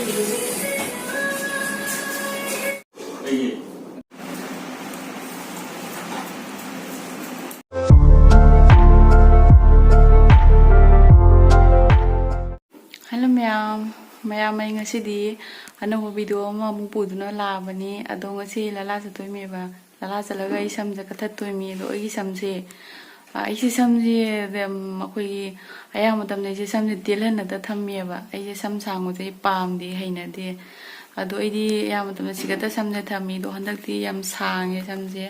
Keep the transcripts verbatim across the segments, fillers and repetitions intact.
Hello ꯃꯌꯥꯝ, ꯃꯌꯥꯝ, ꯑꯩ ꯉꯁꯤꯗꯤ ꯑꯅꯧꯕ video ꯑꯃꯃꯨꯛ ꯄꯨꯗꯨꯅ ꯂꯥꯛꯑꯕꯅꯤ꯫ ꯑꯗꯣ ꯉꯁꯤ ꯂꯂꯥ ꯆꯠꯇꯣꯏꯅꯦꯕ꯫ ꯂꯂꯥ ꯆꯠꯂꯒ ꯑꯩ ꯁꯝꯁꯦ ꯀꯛꯊꯠꯇꯣꯏꯅꯤ꯫ ꯑꯗꯣ ꯑꯩꯒꯤ ꯁꯝꯁꯦ, ꯑ, ꯑꯩꯁꯦ ꯁꯝꯁꯦ, ꯎꯝ, ꯑꯩꯈꯣꯏꯒꯤ ꯑꯌꯥꯝꯕ ꯃꯇꯝꯗ ꯑꯩꯁꯦ ꯁꯝꯁꯦ ꯇꯦꯜꯍꯟꯅꯗ ꯊꯝꯃꯦꯕ꯫ ꯑꯩꯁꯦ ꯁꯝ ꯁꯥꯡꯕꯁꯦ ꯑꯩ ꯄꯥꯝꯗꯦ, ꯍꯩꯅꯗꯦ꯫ ꯑꯗꯣ ꯑꯩꯗꯤ ꯑꯌꯥꯝꯕ ꯃꯇꯝꯗ ꯁꯤꯒꯠꯇ ꯁꯝꯁꯦ ꯊꯝꯃꯤ꯫ ꯑꯗꯣ ꯍꯟꯗꯛꯇꯤ ꯌꯥꯝ ꯁꯥꯡꯉꯦ ꯁꯝꯁꯦ,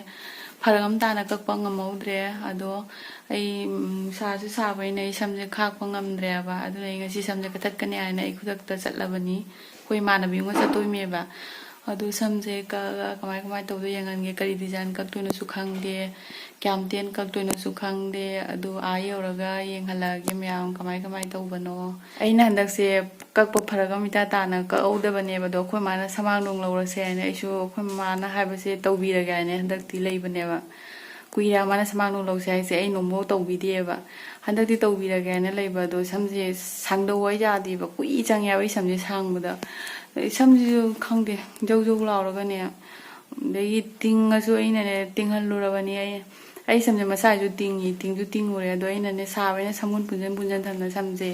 ꯐꯔꯛ ꯑꯃ ꯇꯥꯅ ꯀꯛꯄ ꯉꯝꯍꯧꯗ꯭ꯔꯦ꯫ ꯑꯗꯣ ꯑꯩ, ꯎꯝ, ꯁꯥꯁꯨ ꯁꯥꯕꯅꯤꯅ ꯑꯩ ꯁꯝꯁꯦ ꯈꯥꯛꯄ ꯉꯝꯗ꯭ꯔꯦꯕ꯫ ꯑꯗꯨꯅ ꯑꯩ ꯉꯁꯤ ꯁꯝꯁꯦ ꯀꯛꯊꯠꯀꯅꯤ ꯍꯥꯏꯅ ꯑꯩ ꯈꯨꯗꯛꯇ ꯆꯠꯂꯕꯅꯤ꯫ ꯑꯩꯈꯣꯏ ꯏꯃꯥꯟꯅꯕꯤ ꯑꯃꯒ ꯆꯠꯇꯣꯏꯅꯦꯕ꯫ ꯑꯗꯨ ꯁꯝꯁꯦ ꯀꯛꯑꯒ ꯀꯃꯥꯏ ꯀꯃꯥꯏ ꯇꯧꯗꯣꯏ ꯌꯦꯡꯍꯟꯒꯦ, ꯀꯔꯤ design ꯀꯛꯇꯣꯏꯅꯣꯁꯨ ꯈꯪꯗꯦ, ꯀꯌꯥꯝ ꯇꯦꯟ ꯀꯛꯇꯣꯏꯅꯣꯁꯨ ꯈꯪꯗꯦ꯫ ꯑꯗꯨ ꯑꯥ ꯌꯧꯔꯒ ꯌꯦꯡꯍꯜꯂꯛꯑꯒꯦ ꯃꯌꯥꯝ ꯀꯃꯥꯏ ꯀꯃꯥꯏ ꯇꯧꯕꯅꯣ꯫ ꯑꯩꯅ ꯍꯟꯗꯛꯁꯦ ꯀꯛꯄ ꯐꯔꯛ ꯑꯃ ꯏꯇꯥ ꯇꯥꯅ ꯀꯛꯍꯧꯗꯕꯅꯦꯕ꯫ ꯑꯗꯣ ꯑꯩꯈꯣꯏ ꯃꯥꯅ ꯁꯃꯥꯡꯂꯣꯝ ꯂꯧꯔꯁꯦ ꯍꯥꯏꯅ ꯑꯩꯁꯨ ꯑꯩꯈꯣꯏ ꯃꯥꯅ ꯍꯥꯏꯕꯁꯦ ꯇꯧꯕꯤꯔꯒꯦ ꯍꯥꯏꯅ ꯍꯟꯗꯛꯇꯤ ꯂꯩꯕꯅꯦꯕ꯫ ꯀꯨꯏꯔꯦ ꯃꯥꯅ ꯁꯃꯥꯡꯂꯣꯝ ꯂꯧꯁꯦ ꯍꯥꯏꯁꯦ, ꯑꯩ ꯅꯣꯡꯐꯥꯎ ꯇꯧꯕꯤꯗꯦꯕ꯫ ꯍꯟꯗꯛꯇꯤ ꯇꯧꯕꯤꯔꯒꯦ ꯍꯥꯏꯅ ꯂꯩꯕ꯫ ꯑꯗꯣ ꯁꯝꯁꯦ ꯁꯥꯡꯗꯧ ꯍꯥꯏ ꯌꯥꯗꯦꯕ, ꯀꯨꯏ ꯆꯪꯉꯦꯕ ꯑꯩ ꯁꯝꯁꯦ ꯁꯥꯡꯕꯗ꯫ ꯑꯩ ꯁꯝꯁꯤꯁꯨ ꯈꯪꯗꯦ, ꯖꯧ ꯖꯧ ꯂꯥꯎꯔꯒꯅꯦ꯫ ꯑꯗꯒꯤ ꯇꯤꯡꯉꯁꯨ ꯑꯩꯅꯅꯦ ꯇꯤꯡꯍꯜꯂꯨꯔꯕꯅꯤ꯫ ꯑꯩ, ꯑꯩ ꯁꯝꯁꯦ ꯃꯁꯥꯁꯨ ꯇꯤꯡꯉꯤ, ꯇꯤꯡꯁꯨ ꯇꯤꯡꯉꯨꯔꯦ꯫ ꯑꯗꯣ ꯑꯩꯅꯅꯦ ꯁꯥꯕꯅ ꯁꯝꯕꯨꯟ ꯄꯨꯟꯁꯤꯟ ꯄꯨꯟꯁꯤꯟ ꯊꯝꯅ ꯁꯝꯁꯦ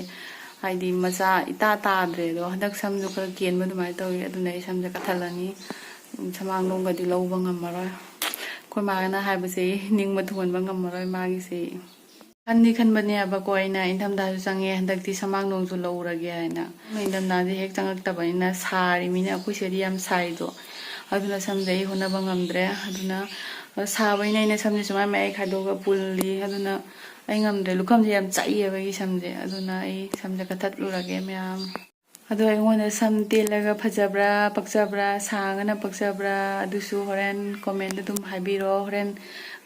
ꯍꯥꯏꯗꯤ ꯃꯆꯥ ꯏꯇꯥ ꯇꯥꯗ꯭ꯔꯦ꯫ ꯑꯗꯣ ꯍꯟꯗꯛ ꯁꯝꯁꯨ ꯈꯔ ꯀꯦꯟꯕ ꯑꯗꯨꯃꯥꯏꯅ ꯇꯧꯋꯤ꯫ ꯑꯗꯨꯅ ꯑꯩ ꯁꯝꯁꯦ ꯀꯛꯊꯠꯂꯅꯤ꯫ ꯁꯃꯥꯡꯂꯣꯝꯒꯗꯤ ꯂꯧꯕ ꯉꯝꯃꯔꯣꯏ꯫ ꯑꯩꯈꯣꯏ ꯃꯥꯅ ꯍꯥꯏꯕꯁꯦ ꯅꯤꯡꯕ ꯊꯨꯡꯍꯟꯕ ꯉꯝꯃꯔꯣꯏ ꯃꯥꯒꯤꯁꯦ꯫ ꯈꯟꯗꯤ ꯈꯟꯕꯅꯦꯕꯀꯣ ꯑꯩꯅ, ꯏꯪꯊꯝꯊꯥꯁꯨ ꯆꯪꯉꯦ, ꯍꯟꯗꯛꯇꯤ ꯁꯃꯥꯡꯂꯣꯝꯁꯨ ꯂꯧꯔꯒꯦ ꯍꯥꯏꯅ꯫ ꯏꯪꯊꯝꯊꯥꯁꯦ ꯍꯦꯛ ꯆꯪꯉꯛꯇꯕꯅꯤꯅ ꯁꯥꯔꯤꯃꯤꯅ ꯑꯩꯈꯣꯏ ꯁꯤꯗꯗꯤ ꯌꯥꯝ ꯁꯥꯏꯗꯣ꯫ ꯑꯗꯨꯅ ꯁꯝꯁꯦ ꯑꯩ ꯍꯣꯠꯅꯕ ꯉꯝꯗ꯭ꯔꯦ꯫ ꯑꯗꯨꯅ ꯁꯥꯕꯅꯤꯅ ꯑꯩꯅ ꯁꯝꯁꯦ ꯁꯨꯃꯥꯏꯅ ꯃꯌꯥꯏ ꯈꯥꯏꯗꯣꯛꯑꯒ ꯄꯨꯜꯂꯤ꯫ ꯑꯗꯨꯅ ꯑꯩ ꯉꯝꯗ꯭ꯔꯦ, ꯂꯨꯈꯝꯁꯦ ꯌꯥꯝ ꯆꯥꯛꯏꯑꯕ ꯑꯩꯒꯤ ꯁꯝꯁꯦ꯫ ꯑꯗꯨꯅ ꯑꯩ ꯁꯝꯁꯦ ꯀꯛꯊꯠꯂꯨꯔꯒꯦ ꯃꯌꯥꯝ꯫ ꯑꯗꯣ ꯑꯩꯉꯣꯟꯗ ꯁꯝ ꯇꯦꯜꯂꯒ ꯐꯖꯕ꯭ꯔꯥ, ꯄꯛꯆꯕ꯭ꯔꯥ, ꯁꯥꯡꯉꯒꯅ ꯄꯛꯆꯕ꯭ꯔꯥ, ꯑꯗꯨꯁꯨ ꯍꯣꯔꯦꯟ comment ꯑꯗꯨꯝ ꯍꯥꯏꯕꯤꯔꯣ꯫ ꯍꯣꯔꯦꯟ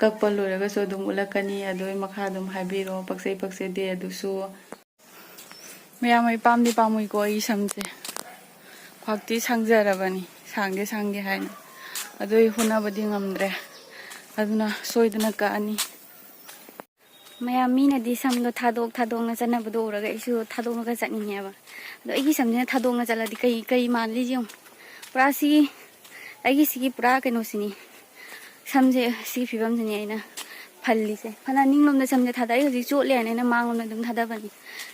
ꯀꯛꯄ ꯂꯣꯏꯔꯒꯁꯨ ꯑꯗꯨꯝ ꯎꯠꯂꯛꯀꯅꯤ꯫ ꯑꯗꯨ ꯑꯩ ꯃꯈꯥ ꯑꯗꯨꯝ ꯍꯥꯏꯕꯤꯔꯣ, ꯄꯛꯆꯩ ꯄꯛꯆꯗꯦ ꯑꯗꯨꯁꯨ꯫ ꯃꯌꯥꯝ, ꯑꯩ ꯄꯥꯝꯗꯤ ꯄꯥꯝꯃꯨꯏꯀꯣ ꯑꯩꯒꯤ ꯁꯝꯁꯦ꯫ ꯈ꯭ꯋꯥꯛꯇꯤ ꯁꯥꯡꯖꯔꯕꯅꯤ, ꯁꯥꯡꯒꯦ ꯁꯥꯡꯒꯦ ꯍꯥꯏꯅ꯫ ꯑꯗꯨ ꯑꯩ ꯍꯣꯠꯅꯕꯗꯤ ꯉꯝꯗ꯭ꯔꯦ꯫ ꯑꯗꯨꯅ ꯁꯣꯏꯗꯅ ꯀꯛꯑꯅꯤ꯫ ꯃꯌꯥꯝ ꯃꯤꯅꯗꯤ ꯁꯝꯗꯣ ꯊꯥꯗꯣꯛ ꯊꯥꯗꯣꯛꯅ ꯆꯠꯅꯕꯗꯣ ꯎꯔꯒ ꯑꯩꯁꯨ ꯊꯥꯗꯣꯛꯅꯒ ꯆꯠꯅꯤꯡꯉꯦꯕ꯫ ꯑꯗꯣ ꯑꯩꯒꯤ ꯁꯝꯁꯤꯅ ꯊꯥꯗꯣꯛꯅ ꯆꯠꯂꯗꯤ ꯀꯩ, ꯀꯩ ꯃꯥꯜꯂꯤ ꯌꯦꯡꯉꯨ꯫ ꯄꯨꯔꯥ ꯁꯤꯒꯤ, ꯑꯩꯒꯤ ꯁꯤꯒꯤ ꯄꯨꯔꯥ ꯀꯩꯅꯣꯁꯤꯅꯤ꯫ ꯁꯝꯁꯦ ꯁꯤꯒꯤ ꯐꯤꯕꯝꯁꯤꯅꯤ ꯑꯩꯅ ꯐꯜꯂꯤꯁꯦ꯫ ꯐꯅ ꯅꯤꯡꯂꯣꯝꯗ ꯁꯝꯁꯦ ꯊꯥꯗ-, ꯑꯩ ꯍꯧꯖꯤꯛ ꯆꯣꯠꯂꯦꯅ ꯑꯩꯅ ꯃꯥꯡꯂꯣꯝꯗ ꯑꯗꯨꯝ ꯊꯥꯗꯕꯅꯤ꯫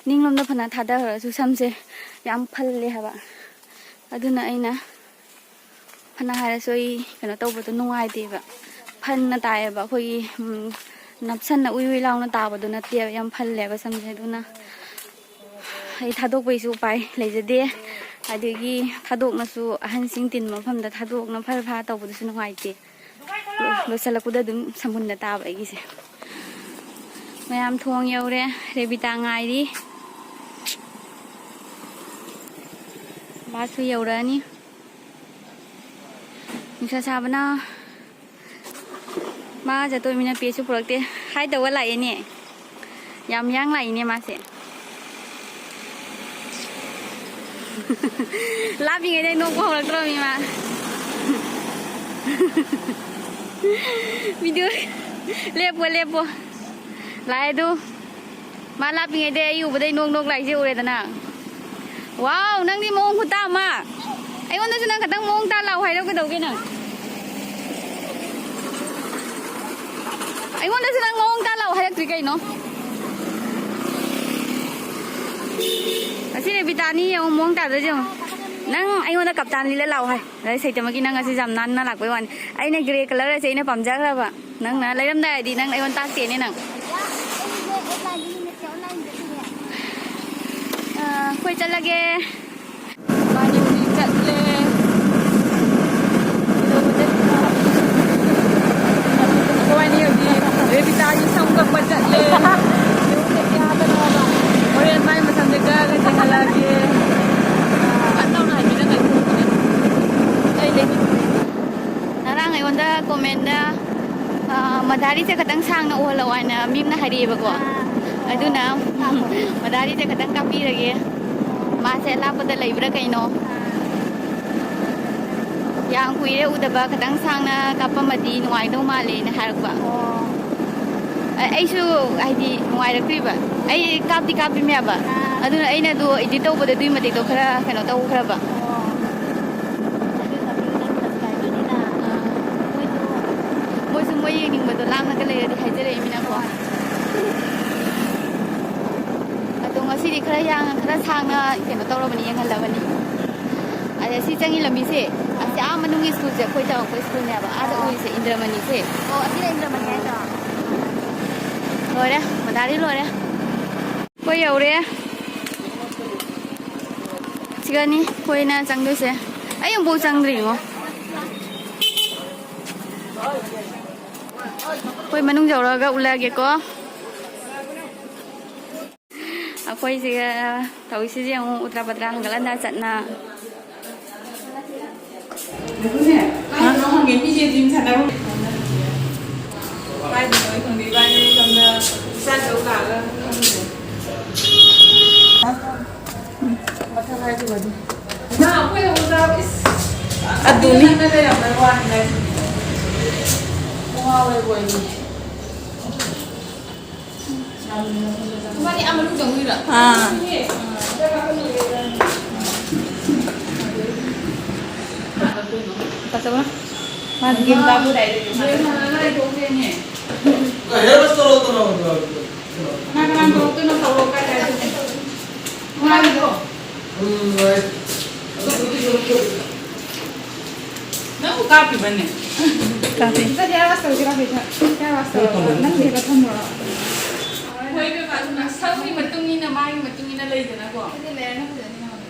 ꯅꯤꯡꯂꯣꯝꯗ ꯐꯅ ꯊꯥꯗꯈ꯭ꯔꯁꯨ ꯁꯝꯁꯦ ꯌꯥꯝ ꯐꯜꯂꯦ ꯍꯥꯏꯕ꯫ ꯑꯗꯨꯅ ꯑꯩꯅ ꯐꯅ ꯍꯥꯏꯔꯁꯨ ꯑꯩ ꯀꯩꯅꯣ ꯇꯧꯕꯗꯣ ꯅꯨꯡꯉꯥꯏꯇꯦꯕ꯫ ꯐꯟꯅ ꯇꯥꯏꯌꯦꯕ ꯑꯩꯈꯣꯏꯒꯤ, ꯎꯝ, ꯅꯞꯁꯟꯅ ꯎꯏ ꯎꯏ ꯂꯥꯎꯅ ꯇꯥꯕꯗꯣ ꯅꯠꯇꯦꯕ, ꯌꯥꯝ ꯐꯜꯂꯦꯕ ꯁꯝꯁꯦ꯫ ꯑꯗꯨꯅ ꯑꯩ ꯊꯥꯗꯣꯛꯄꯩꯁꯨ ꯎꯄꯥꯏ ꯂꯩꯖꯗꯦ꯫ ꯑꯗꯒꯤ ꯊꯥꯗꯣꯛꯅꯁꯨ ꯑꯍꯟꯁꯤꯡ ꯇꯤꯟꯕ ꯃꯐꯝꯗ ꯊꯥꯗꯣꯛꯅ ꯐꯔ ꯐꯔ ꯇꯧꯕꯗꯨꯁꯨ ꯅꯨꯡꯉꯥꯏꯇꯦ꯫ ꯂꯣꯏꯁꯤꯜꯂꯛꯄꯗ ꯑꯗꯨꯝ ꯁꯝꯕꯨꯟꯗ ꯇꯥꯕ ꯑꯩꯒꯤꯁꯦ꯫ ꯃꯌꯥꯝ ꯊꯣꯡ ꯌꯧꯔꯦ, ꯔꯦꯕꯤꯇꯥ ꯉꯥꯏꯔꯤ꯫ ꯃꯥꯁꯨ ꯌꯧꯔꯛꯑꯅꯤ꯫ ꯅꯨꯡꯁꯥ ꯁꯥꯕꯅ ꯃꯥ ꯆꯠꯇꯣꯏꯃꯤꯅ ꯄꯦꯁꯨ ꯄꯨꯔꯛꯇꯦ꯫ ꯍꯥꯏ ꯇꯧꯕ ꯂꯥꯛꯑꯦꯅꯦ꯫ ꯌꯥꯝ ꯌꯥꯡ ꯂꯥꯛꯏꯅꯦ ꯃꯥꯁꯦ꯫ ꯂꯥꯞꯄꯤꯉꯩꯗꯩ ꯅꯣꯛꯄ ꯍꯧꯔꯛꯇ꯭ꯔꯣꯃꯤ ꯃꯥ꯫ ꯚꯤꯗꯤꯑꯣ ꯂꯦꯞꯄꯣ, ꯂꯦꯞꯄꯣ꯫ ꯂꯥꯛꯑꯦ ꯑꯗꯨ꯫ ꯃꯥ ꯂꯥꯞꯄꯤꯉꯩꯗꯩ ꯑꯩ ꯎꯕꯗꯩ ꯅꯣꯛ ꯅꯣꯛ ꯂꯥꯛꯏꯁꯦ ꯎꯔꯦꯗꯅ꯫ ꯋꯥꯎ, ꯅꯪꯗꯤ ꯃꯑꯣꯡ ꯈꯨꯇꯥ ꯑꯃ꯫ ꯑꯩꯉꯣꯟꯗꯁꯨ ꯅꯪ ꯈꯇꯪ ꯃꯑꯣꯡ ꯇꯥ ꯂꯥꯛꯑꯣ ꯍꯥꯏꯔꯣ, ꯀꯩꯗꯧꯒꯦ ꯅꯪ? ꯑꯩꯉꯣꯟꯗꯁꯨ ꯅꯪ ꯃꯑꯣꯡ ꯇꯥ ꯂꯥꯛꯑꯣ ꯍꯥꯏꯔꯛꯇ꯭ꯔꯤ ꯀꯩꯅꯣ? ꯑꯁꯤ ꯔꯦꯕꯤꯇꯥꯅꯤ ꯌꯦꯡꯉꯣ, ꯃꯑꯣꯡ ꯇꯥꯗꯣꯏꯁꯦ ꯌꯦꯡꯉꯣ꯫ ꯅꯪ ꯑꯩꯉꯣꯟꯗ ꯀꯞꯇꯥꯟ ꯂꯤꯂ ꯂꯥꯛꯑꯣ ꯍꯥꯏ꯫ ꯑꯗꯩ ꯁꯩꯇꯃꯛꯀꯤ ꯅꯪ ꯉꯁꯤ ꯌꯥꯝ ꯅꯥꯟꯅ ꯂꯥꯛꯄꯩ ꯋꯥꯅꯤ꯫ ꯑꯩꯅ ꯒ꯭ꯔꯦ ꯀꯂꯔ ꯑꯁꯦ ꯑꯩꯅ ꯄꯥꯝꯖꯈ꯭ꯔꯕ꯫ ꯅꯪꯅ ꯂꯩꯔꯝꯗꯥꯏꯗꯤ ꯅꯪ ꯑꯩꯉꯣꯟꯗ ꯇꯥꯛꯇꯦꯅꯦ ꯅꯪ꯫ ꯑ, ꯑꯩꯈꯣꯏ ꯆꯠꯂꯒꯦ꯫ ꯏꯕꯥꯅꯤ ꯍꯧꯖꯤꯛ ꯆꯠꯂꯦ꯫ ꯀꯩꯗꯧꯕ ꯆꯠꯂꯤꯅꯣ? ꯑꯩꯈꯣꯏꯕꯥꯅꯤ ꯍꯧꯖꯤꯛ ꯔꯦꯕꯤꯇꯥꯒꯤ ꯁꯝ ꯀꯛꯄ ꯆꯠꯂꯦ꯫ ꯍꯣꯔꯦꯟ ꯃꯥꯏ ꯃꯁꯝꯁꯦ ꯀꯛꯑꯒ ꯆꯦꯟꯍꯜꯂꯛꯑꯒꯦ꯫ ꯀꯩ ꯂꯩꯒꯦ? ꯉꯔꯥꯡ ꯑꯩꯉꯣꯟꯗ ꯀꯣꯃꯦꯟꯗ, ꯑ, ꯃꯗꯥꯔꯤꯁꯦ ꯈꯇꯪ ꯁꯥꯡꯅ ꯎꯍꯜꯂꯛꯑꯣ ꯍꯥꯏꯅ ꯃꯤ ꯑꯃꯅ ꯍꯥꯏꯔꯛꯑꯦꯕꯀꯣ꯫ ꯑꯗꯨꯅ ꯃꯗꯥꯔꯤꯁꯦ ꯈꯇꯪ ꯀꯥꯞꯄꯤꯔꯒꯦ꯫ ꯃꯥꯁꯦ ꯑꯂꯥꯞꯄꯗ ꯂꯩꯕ꯭ꯔꯥ ꯀꯩꯅꯣ? ꯌꯥꯝ ꯀꯨꯏꯔꯦ ꯎꯗꯕ, ꯈꯇꯪ ꯁꯥꯡꯅ ꯀꯥꯞꯄꯝꯃꯗꯤ ꯅꯨꯡꯉꯥꯏꯗꯧ ꯃꯥꯜꯂꯦꯅ ꯍꯥꯏꯔꯛꯄ꯫ ꯑꯩꯁꯨ ꯍꯥꯏꯗꯤ ꯅꯨꯡꯉꯥꯏꯔꯛꯇ꯭ꯔꯤꯕ꯫ ꯑꯩ ꯀꯥꯞꯇꯤ ꯀꯥꯞꯄꯤꯃꯦꯕ꯫ ꯑꯥ꯫ ꯑꯗꯨꯅ ꯑꯩꯅ ꯑꯗꯨ edit ꯇꯧꯕꯗ ꯑꯗꯨꯏ ꯃꯇꯦꯛꯇꯣ ꯈꯔ ꯀꯩꯅꯣ ꯇꯧꯈ꯭ꯔꯕ꯫ ꯑꯣ꯫ ꯑꯗꯨ ꯇꯧꯕꯤꯌꯨ, ꯅꯪ subscriberꯅꯤꯅ꯫ ꯑꯥ꯫ ꯃꯣꯏꯁꯨ ꯃꯣꯏꯁꯨ ꯃꯣꯏ ꯌꯦꯡꯅꯤꯡꯕꯗꯣ ꯂꯥꯡꯉꯒ ꯂꯩꯔꯗꯤ ꯍꯥꯏꯖꯔꯛꯏꯃꯤꯅꯀꯣ꯫ ꯍꯣꯏ꯫ ꯑꯗꯣ ꯉꯁꯤꯗꯤ ꯈꯔ ꯌꯥꯡꯅ, ꯈꯔ ꯁꯥꯡꯅ ꯀꯩꯅꯣ ꯇꯧꯔꯕꯅꯤ, ꯌꯦꯡꯍꯜꯂꯕꯅꯤ꯫ ꯑꯗ ꯁꯤ ꯆꯪꯉꯤ ꯂꯝꯕꯤꯁꯦ, ꯑꯁꯤ ꯑꯥ ꯃꯅꯨꯡꯒꯤ ꯁ꯭ꯀꯨꯜꯁꯦ, ꯑꯩꯈꯣꯏ ꯇꯝꯃꯛꯄ ꯁ꯭ꯀꯨꯜꯅꯦꯕ, ꯑꯥꯗ ꯑꯣ꯫ ꯎꯔꯤꯁꯦ ꯏꯟꯗ꯭ꯔꯃꯅꯤꯁꯦ꯫ ꯑꯣ, ꯑꯁꯤꯅ ꯏꯟꯗ꯭ꯔꯃꯅꯤ ꯍꯥꯏꯗꯣ? ꯂꯣꯏꯔꯦ, ꯃꯗꯥꯔꯤ ꯂꯣꯏꯔꯦ꯫ ꯑꯩꯈꯣꯏ ꯌꯧꯔꯦ꯫ ꯁꯤꯒꯅꯤ ꯑꯩꯈꯣꯏꯅ ꯆꯪꯗꯣꯏꯁꯦ꯫ ꯑꯩ ꯑꯃꯨꯛꯐꯥꯎ ꯆꯪꯗ꯭ꯔꯤꯉꯣ꯫ ꯑꯩꯈꯣꯏ ꯃꯅꯨꯡ ꯌꯧꯔꯛꯑꯒ ꯎꯠꯂꯛꯑꯒꯦꯀꯣ꯫ ꯑꯩꯈꯣꯏꯁꯤꯒ ꯇꯧꯔꯤꯁꯤꯁꯦ ꯑꯃꯨꯛ ꯎꯇ꯭ꯔꯥ ꯄꯇ꯭ꯔꯥ ꯍꯪꯒꯠ ꯍꯟꯗ ꯆꯠꯅ꯫ ꯀꯥꯏꯗꯅꯣ ꯑꯩ ꯈꯪꯗꯦ, ꯏꯕꯥꯅꯤ ꯁꯣꯝꯗ ꯏꯆꯥ ꯆꯧ ꯂꯥꯛꯑꯒ ꯈꯪꯗꯦ꯫ ꯃꯊꯪ ꯍꯥꯏꯈꯤꯕꯗꯣ꯫ ꯏꯃꯥ, ꯑꯩꯈꯣꯏ ꯍꯧꯖꯤꯛ, ꯏꯁ, ꯑꯗꯨꯅꯤ꯫ ꯅꯪꯅ ꯂꯩꯔꯝꯕꯩ ꯋꯥꯅꯤ ꯍꯥꯏꯁꯤꯅꯦ꯫ ꯉꯥꯎꯔꯦꯕꯣ ꯑꯩꯗꯤ꯫ ꯃꯥꯗꯤ ꯑꯥ ꯃꯅꯨꯡ ꯆꯪꯉꯨꯏꯔꯣ? ꯑꯥ꯫ ꯐꯖꯕ꯫ ꯃꯥꯗꯤ ꯒꯦꯝ ꯀꯥꯞꯄ꯫ ꯀꯅꯥ ꯀꯅꯥ ꯇꯧꯔꯛꯇꯣꯏꯅꯣ? ꯇꯧꯔꯣ ꯀꯥꯏ ꯀꯥꯏ ꯆꯠꯀꯦ? ꯅꯨꯡꯉꯥꯏꯕ꯭ꯔꯣ? ꯎꯝ, ꯅꯨꯡꯉꯥꯏ꯫ ꯅꯪꯕꯨ ꯀꯥꯞꯄꯤꯕꯅꯦ? ꯀꯥꯞꯄꯤ꯫ ꯏꯆꯟ hair wash ꯇꯧꯁꯤꯔꯣ? ꯍꯧꯖꯤꯛ hair wash ꯇꯧꯔꯒ ꯅꯪ ꯍꯦꯛꯇ ꯊꯝꯃꯨꯔꯣ? ꯍꯣꯏ, ꯏꯕꯦꯝꯃ, ꯑꯗꯨꯅ ꯁꯝꯒꯤ ꯃꯇꯨꯡ ꯏꯟꯅ, ꯃꯥꯒꯤ ꯃꯇꯨꯡ ꯏꯟꯅ ꯂꯩꯗꯅꯀꯣ꯫ ꯑꯗꯨꯗꯤ ꯂꯩꯔꯅꯤ ꯐꯖꯅ ꯌꯥꯎꯔꯦ꯫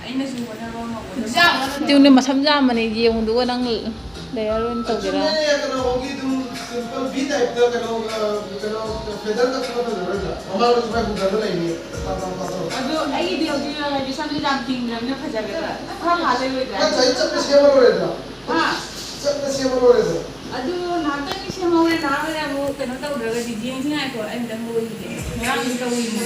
ꯑꯩꯅꯁꯨ ꯍꯣꯠꯅꯕ ꯉꯝꯒꯗꯕ꯫ ꯌꯥꯝ ꯇꯤꯌꯨꯅꯦ ꯃꯁꯝ ꯌꯥꯝꯕꯅꯦ, ꯌꯦꯡꯉꯨꯗꯨꯒ ꯅꯪ ꯂꯩꯔꯔꯣꯏꯅ ꯇꯧꯒꯦꯔꯥ? ꯑꯗꯨꯅꯦ, ꯀꯩꯅꯣꯒꯤ ꯑꯗꯨꯝ simple V type ꯇ ꯀꯩꯅꯣ, ꯑ, ꯀꯩꯅꯣ, feather ꯀꯛꯄꯅ ꯐꯖꯔꯣꯏꯗ꯭ꯔꯥ? ꯃꯃꯥꯡꯗꯁꯨ ꯃꯥꯏ ꯍꯨꯟꯗꯔꯒ ꯂꯩꯅꯤ꯫ ꯄꯥ, ꯄꯥ, ꯄꯥ ꯇꯧꯔꯒ꯫ ꯑꯗꯨ ꯑꯩꯒꯤꯗꯤ ꯍꯧꯖꯤꯛ ꯍꯥꯏꯗꯤ ꯁꯝꯁꯦ ꯌꯥꯝ ꯇꯤꯡꯗ꯭ꯔꯕꯅꯤꯅ ꯐꯖꯒꯗ꯭ꯔꯥ? ꯈꯔ ꯍꯥ ꯂꯩꯔꯣꯏꯗ꯭ꯔꯥ? ꯅꯠꯇ꯭ꯔ ꯑꯩ ꯆꯞꯅ ꯁꯦꯝꯃ ꯂꯣꯏꯔꯦꯗꯅ꯫ ꯍꯥ? ꯆꯞꯅ ꯁꯦꯝꯃ ꯂꯣꯏꯔꯦꯗꯅ꯫ ꯑꯗꯨ ꯉꯥꯏꯍꯥꯛꯇꯪꯗꯤ ꯁꯦꯝꯍꯧꯔꯦ, ꯉꯥꯏꯍꯥꯛ ꯂꯩꯔ ꯑꯃꯨꯛ ꯀꯩꯅꯣ ꯇꯧꯗ꯭ꯔꯒꯗꯤ ꯌꯦꯡꯁꯤ ꯉꯥꯏꯈꯣ, ꯑꯩ ꯑꯝꯇꯪ ꯂꯣꯏꯈꯤꯒꯦ꯫ ꯉꯔꯥꯡꯁꯨ ꯇꯧꯔꯤꯅꯦ꯫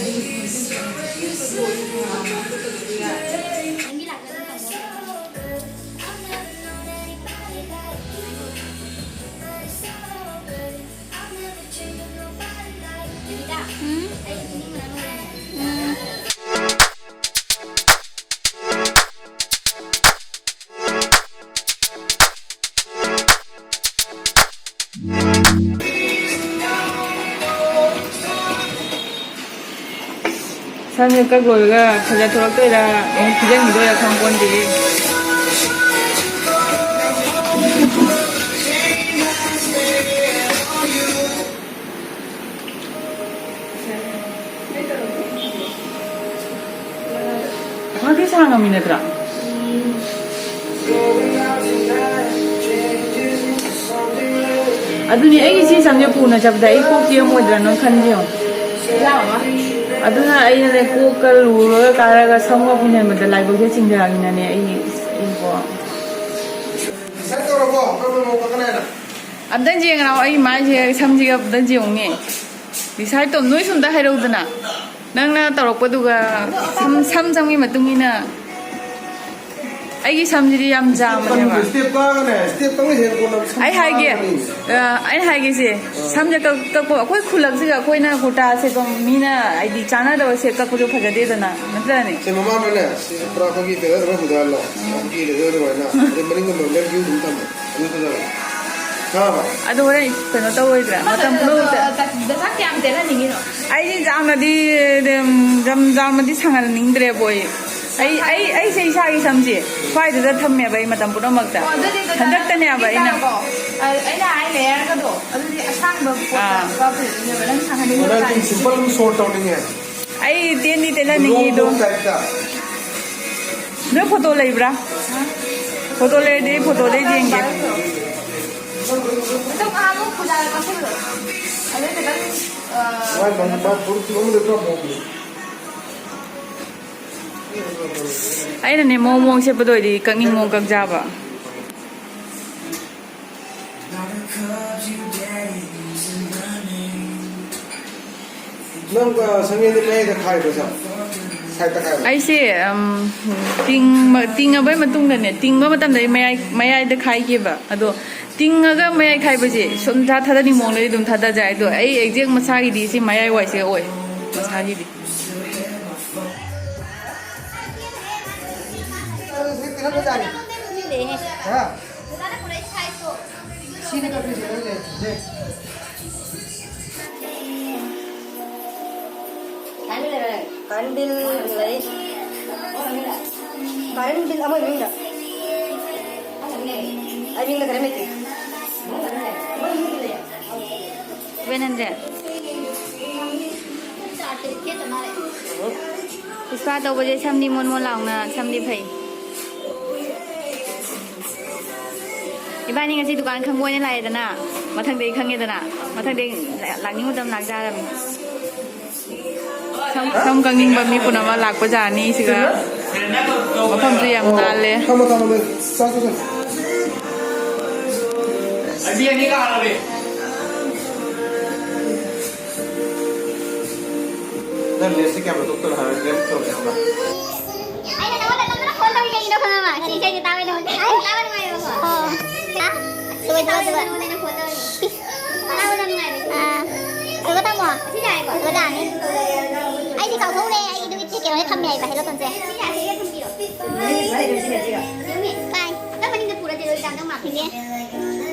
ꯁꯝꯁꯦ ꯀꯛ ꯂꯣꯏꯔꯒ ꯐꯖ ꯊꯣꯛꯂꯛꯇꯣꯏꯔꯥ, ꯑꯃꯨꯛ ꯐꯤꯖꯟꯈꯤꯗꯣꯏꯔꯥ ꯈꯪꯄꯣꯟꯇꯦ꯫ ꯃꯥꯗꯤ ꯁꯥꯡꯉꯝꯃꯤ ꯅꯠꯇ꯭ꯔꯥ? ꯑꯗꯨꯅꯤ, ꯑꯩꯒꯤ ꯁꯤ ꯁꯝꯁꯦ ꯄꯨꯅ ꯆꯠꯄꯗ ꯑꯩ ꯀꯣꯛ ꯇꯦꯛꯑꯝꯃꯣꯏꯗ꯭ꯔꯥ ꯅꯪ ꯈꯟꯕꯤꯌꯣ꯫ ꯑꯗꯨꯅ ꯑꯩꯅꯅꯦ, ꯀꯣꯛꯀ ꯂꯨꯔꯒ ꯀꯥꯔꯒ ꯁꯝꯒ ꯄꯨꯟꯁꯤꯟꯕꯗ ꯂꯥꯏꯕꯛꯁꯦ ꯆꯤꯡꯊꯔꯛꯏꯅꯅꯦ ꯑꯩ, ꯑꯩꯀꯣ꯫ Decide ꯇꯧꯔꯕꯣ? ꯀꯔꯝꯕ ꯃꯑꯣꯡ ꯀꯛꯀꯅꯤ ꯍꯥꯏꯅ? ꯑꯝꯇꯪ ꯌꯦꯡꯉꯣ, ꯑꯩ ꯃꯥꯏꯁꯦ, ꯁꯝꯁꯤꯒ ꯑꯝꯇꯪ ꯌꯦꯡꯉꯨꯅꯦ꯫ Decide ꯇꯧ, ꯅꯣꯏꯁꯨ ꯑꯝꯇ ꯍꯥꯏꯔꯛꯎꯗꯅ꯫ ꯅꯪꯅ ꯇꯧꯔꯛꯄꯗꯨꯒ ꯁꯝ, ꯁꯝ ꯁꯝꯒꯤ ꯃꯇꯨꯡ ꯏꯟꯅ꯫ ꯑꯩꯒꯤ ꯁꯝꯁꯤꯗꯤ ꯌꯥꯝ ꯖꯥꯝꯕꯅꯦꯕ꯫ Step ꯀꯥꯒꯅꯦ, step ꯇꯪ ꯍꯦꯟ ꯀꯣꯟꯅ ꯁꯝ ꯑꯩ ꯍꯥꯏꯒꯦ, ꯀꯥꯒꯅꯤ꯫ ꯑ, ꯑꯩꯅ ꯍꯥꯏꯒꯦꯁꯦ, ꯁꯝꯁꯦ ꯀꯛ-, ꯀꯛꯄ, ꯑꯩꯈꯣꯏ ꯈꯨꯜꯂꯛꯁꯤꯒ ꯑꯩꯈꯣꯏꯅ ꯀꯨꯔꯇꯥ ꯁꯦꯠꯄ ꯃꯤꯅ, ꯍꯥꯏꯗꯤ, ꯆꯥꯟꯅꯗꯕ ꯁꯦꯠ ꯀꯛꯄꯁꯨ ꯐꯖꯗꯦꯗꯅ, ꯅꯠꯇ꯭ꯔꯅꯦ? ꯁꯦ, ꯃꯃꯥꯡꯗꯅꯦ, ꯁꯤ ꯄꯨꯔꯥ ꯑꯩꯈꯣꯏꯒꯤ ꯀꯩꯅꯣ ꯑꯗꯨꯃꯥꯏꯅ ꯍꯨꯟꯗꯣꯛꯍꯜꯂꯣ꯫ ꯑꯩꯈꯣꯏꯒꯤ ꯂꯩꯖꯧ ꯑꯗꯨꯃꯥꯏꯅ꯫ ꯑꯗꯩ ꯃꯅꯤꯡꯗ ꯃꯣꯗꯦꯜ ꯚ꯭ꯌꯨ ꯑꯗꯨꯝ ꯊꯝꯃꯣ꯫ ꯑꯗꯨ ꯐꯖꯕꯅꯦ꯫ ꯈꯪꯉꯕ? ꯑꯗꯣ ꯍꯣꯔꯦꯟ ꯀꯩꯅꯣ ꯇꯧꯔꯣꯏꯗ꯭ꯔꯥ? ꯃꯇꯝ ꯄꯨꯝꯅꯃꯛꯇ꯫ ꯗꯁꯥ ꯀꯌꯥꯝ ꯇꯦꯟꯍꯟꯅꯤꯡꯉꯤꯅꯣ? ꯑꯩꯗꯤ ꯌꯥꯝꯅꯗꯤ, ꯎꯝ, ꯌꯥꯝ ꯌꯥꯝꯅꯗꯤ ꯁꯥꯡꯍꯟꯅꯤꯡꯗ꯭ꯔꯦꯕꯣ ꯑꯩ꯫ ꯑꯩ, ꯑꯩ, ꯑꯩꯁꯦ ꯏꯁꯥꯒꯤ ꯁꯝꯁꯦ ꯁ꯭ꯋꯥꯏꯗꯨꯗ ꯊꯝꯃꯦꯕ ꯑꯩ ꯃꯇꯝ ꯄꯨꯝꯅꯃꯛꯇ꯫ ꯑꯣ, ꯑꯗꯨꯗꯤ ꯀꯩꯅꯣ, ꯍꯟꯗꯛꯇꯅꯦꯕ ꯑꯩꯅ ꯆꯥꯡꯗꯣ, ꯑ, ꯑꯩꯅ ꯍꯥꯏ ꯂꯦꯌꯔꯒꯗꯣ, ꯑꯗꯨꯗꯤ ꯑꯁꯥꯡꯕ ꯄꯣꯠꯇ ꯑꯥ꯫ ꯀꯛꯄ ꯐꯖꯗꯣꯏꯅꯦꯕ꯫ ꯅꯪ ꯁꯥꯡꯍꯟꯅꯤꯡꯕ ꯑꯣ, ꯅꯪ ꯇꯥꯔꯗꯤ꯫ Simple ꯑꯗꯨꯝ short ꯇꯧꯅꯤꯡꯉꯦ꯫ ꯑꯩ ꯇꯦꯟꯗꯤ ꯇꯦꯟꯍꯟꯅꯤꯡꯉꯤ ꯑꯗꯣ꯫ Long type ꯇ꯫ ꯅꯣꯏ ꯐꯣꯇꯣ ꯂꯩꯕ꯭ꯔꯥ? ꯐꯣꯇꯣ ꯂꯩꯔꯗꯤ ꯑꯩ ꯐꯣꯇꯣꯗꯩ ꯌꯦꯡꯒꯦ꯫ ꯑꯗꯣ ꯉꯍꯥꯟꯃꯨꯛ ꯄꯨꯖꯥꯗ ꯀꯛꯈꯤꯕꯗꯣ꯫ ꯑꯗꯨ ꯈꯤꯇꯪ, ꯑ, ꯃꯥꯏ ꯃꯃꯤꯠ ꯃꯥꯏ ꯐꯨꯔꯤꯠ ꯐꯤꯔꯣꯟꯗ ꯈꯔ ꯃꯣꯠꯄꯅꯦ꯫ ꯑꯩꯅꯅꯦ ꯃꯑꯣꯡ ꯃꯑꯣꯡ ꯁꯦꯠꯄꯗꯣ ꯑꯣꯏꯗꯤ ꯀꯛꯅꯤꯡ ꯃꯑꯣꯡ ꯀꯛꯆꯕ꯫ ꯅꯪ, ꯑ, ꯁꯪꯂꯦꯟꯗꯤ ꯃꯌꯥꯏꯗ ꯈꯥꯏꯕ꯭ꯔꯣ, ꯁꯝ? Side ꯇ ꯈꯥꯏꯕ꯭ꯔꯣ? ꯑꯩꯁꯦ, ꯎꯝ, ꯇꯤꯡꯕ-, ꯇꯤꯡꯉꯕꯩ ꯃꯇꯨꯡꯗꯅꯦ, ꯇꯤꯡꯕ ꯃꯇꯝꯗ ꯑꯩ ꯃꯌꯥꯏ, ꯃꯌꯥꯏꯗ ꯈꯥꯏꯒꯤꯕ꯫ ꯑꯗꯣ ꯇꯤꯡꯉꯒ ꯃꯌꯥꯏ ꯈꯥꯏꯕꯁꯦ ꯁꯨꯝ ꯊꯥ-, ꯊꯥꯗꯅꯤꯡ ꯃꯑꯣꯡꯗꯗꯤ ꯑꯗꯨꯝ ꯊꯥꯗꯖꯩ꯫ ꯑꯗꯣ ꯑꯩ exact ꯃꯁꯥꯒꯤꯗꯤ ꯁꯤ ꯃꯌꯥꯏ ꯋꯥꯏꯁꯦ ꯑꯣꯏ, ꯃꯁꯥꯒꯤꯗꯤ꯫ ꯁꯤꯅ ꯀꯛꯄꯤꯁꯦ, ꯅꯪ ꯂꯩꯔꯛꯇ꯭ꯔꯤꯁꯦ꯫ ꯀꯔꯦꯟ ꯕꯤꯜ ꯂꯩ꯫ ꯀꯔꯦꯟ ꯕꯤꯜ ꯑꯃ ꯃꯤꯡꯗ꯫ ꯑꯩ ꯃꯤꯡꯗ ꯀꯔꯦꯟ ꯂꯩꯇꯦ꯫ Seven hundred. ꯄꯨꯁꯄꯥ ꯇꯧꯕꯁꯦ ꯁꯝꯗꯤ ꯃꯣꯟ ꯃꯣꯟ ꯂꯥꯎꯅ ꯁꯝꯗꯤ ꯐꯩ꯫ ꯏꯕꯥꯅꯤ ꯉꯁꯤ ꯗꯨꯀꯥꯟ ꯈꯪꯕ ꯑꯣꯏꯅ ꯂꯥꯛꯑꯦꯗꯅ, ꯃꯊꯪꯗꯩ ꯈꯪꯉꯦꯗꯅ, ꯃꯊꯪꯗꯩ ꯂꯥꯛꯅꯤꯡꯕ ꯃꯇꯝ ꯂꯥꯛꯆꯔꯝꯃꯤ꯫ ꯁꯝ, ꯁꯝ ꯀꯛꯅꯤꯡꯕ ꯃꯤ ꯄꯨꯝꯅꯃꯛ ꯂꯥꯛꯄ ꯌꯥꯅꯤ ꯁꯤꯒ꯫ ꯃꯐꯝꯁꯨ ꯌꯥꯝ ꯅꯥꯜꯂꯦ꯫ ꯊꯝꯃꯣ, ꯊꯝꯃꯣ, ꯅꯣꯏ ꯆꯥꯛ ꯆꯥꯁꯤꯟ꯫ ꯅꯪ ꯂꯦꯁꯁꯦ ꯀꯌꯥꯝ ꯂꯧꯊꯣꯛꯇꯅꯣ ꯍꯥꯏꯔꯒ ꯂꯦꯞ ꯇꯧꯔꯦ ꯍꯥꯏꯕ꯫ ꯑꯩꯅ ꯅꯉꯣꯟꯗ ꯅꯝꯗꯅ ꯐꯣꯟ ꯇꯧꯔꯤ ꯀꯩꯒꯤꯅꯣ ꯈꯪꯉꯕ? ꯁꯤ ꯏꯁꯩꯁꯦ ꯇꯥꯕ ꯅꯨꯡꯉꯥꯏ-, ꯇꯥꯕ ꯅꯨꯡꯉꯥꯏꯌꯦꯕꯀꯣ꯫ ꯑꯣ꯫ ꯍꯥ? ꯁꯨꯕ ꯊꯕꯛ ꯁꯨꯕ꯫ ꯇꯥꯕ ꯅꯨꯡꯉꯥꯏꯌꯦꯕꯀꯣ꯫ ꯑꯥ꯫ ꯁꯨꯕ ꯊꯝꯃꯣ꯫ ꯁꯤ ꯌꯥꯏꯀꯣ? ꯁꯨꯕ ꯇꯥꯅꯤ꯫ ꯑꯩꯗꯤ ꯀꯥꯎꯊꯣꯛꯎꯔꯦ꯫ ꯑꯩ ꯑꯗꯨꯒꯤ ꯀꯩꯅꯣꯗ ꯊꯝꯃꯦ ꯍꯥꯏꯕ, ꯍꯦꯂꯣꯇꯣꯟꯁꯦ꯫ ꯁꯤ ꯌꯥꯏ, ꯁꯤ ꯌꯥꯏ ꯊꯝꯕꯤꯔꯣ꯫ ꯀꯥꯏ? ꯅꯪ ꯃꯅꯤꯡꯗ ꯄꯨꯔ ꯆꯠꯂꯣ, ꯌꯥꯝ ꯅꯪ ꯃꯥꯟꯕ꯫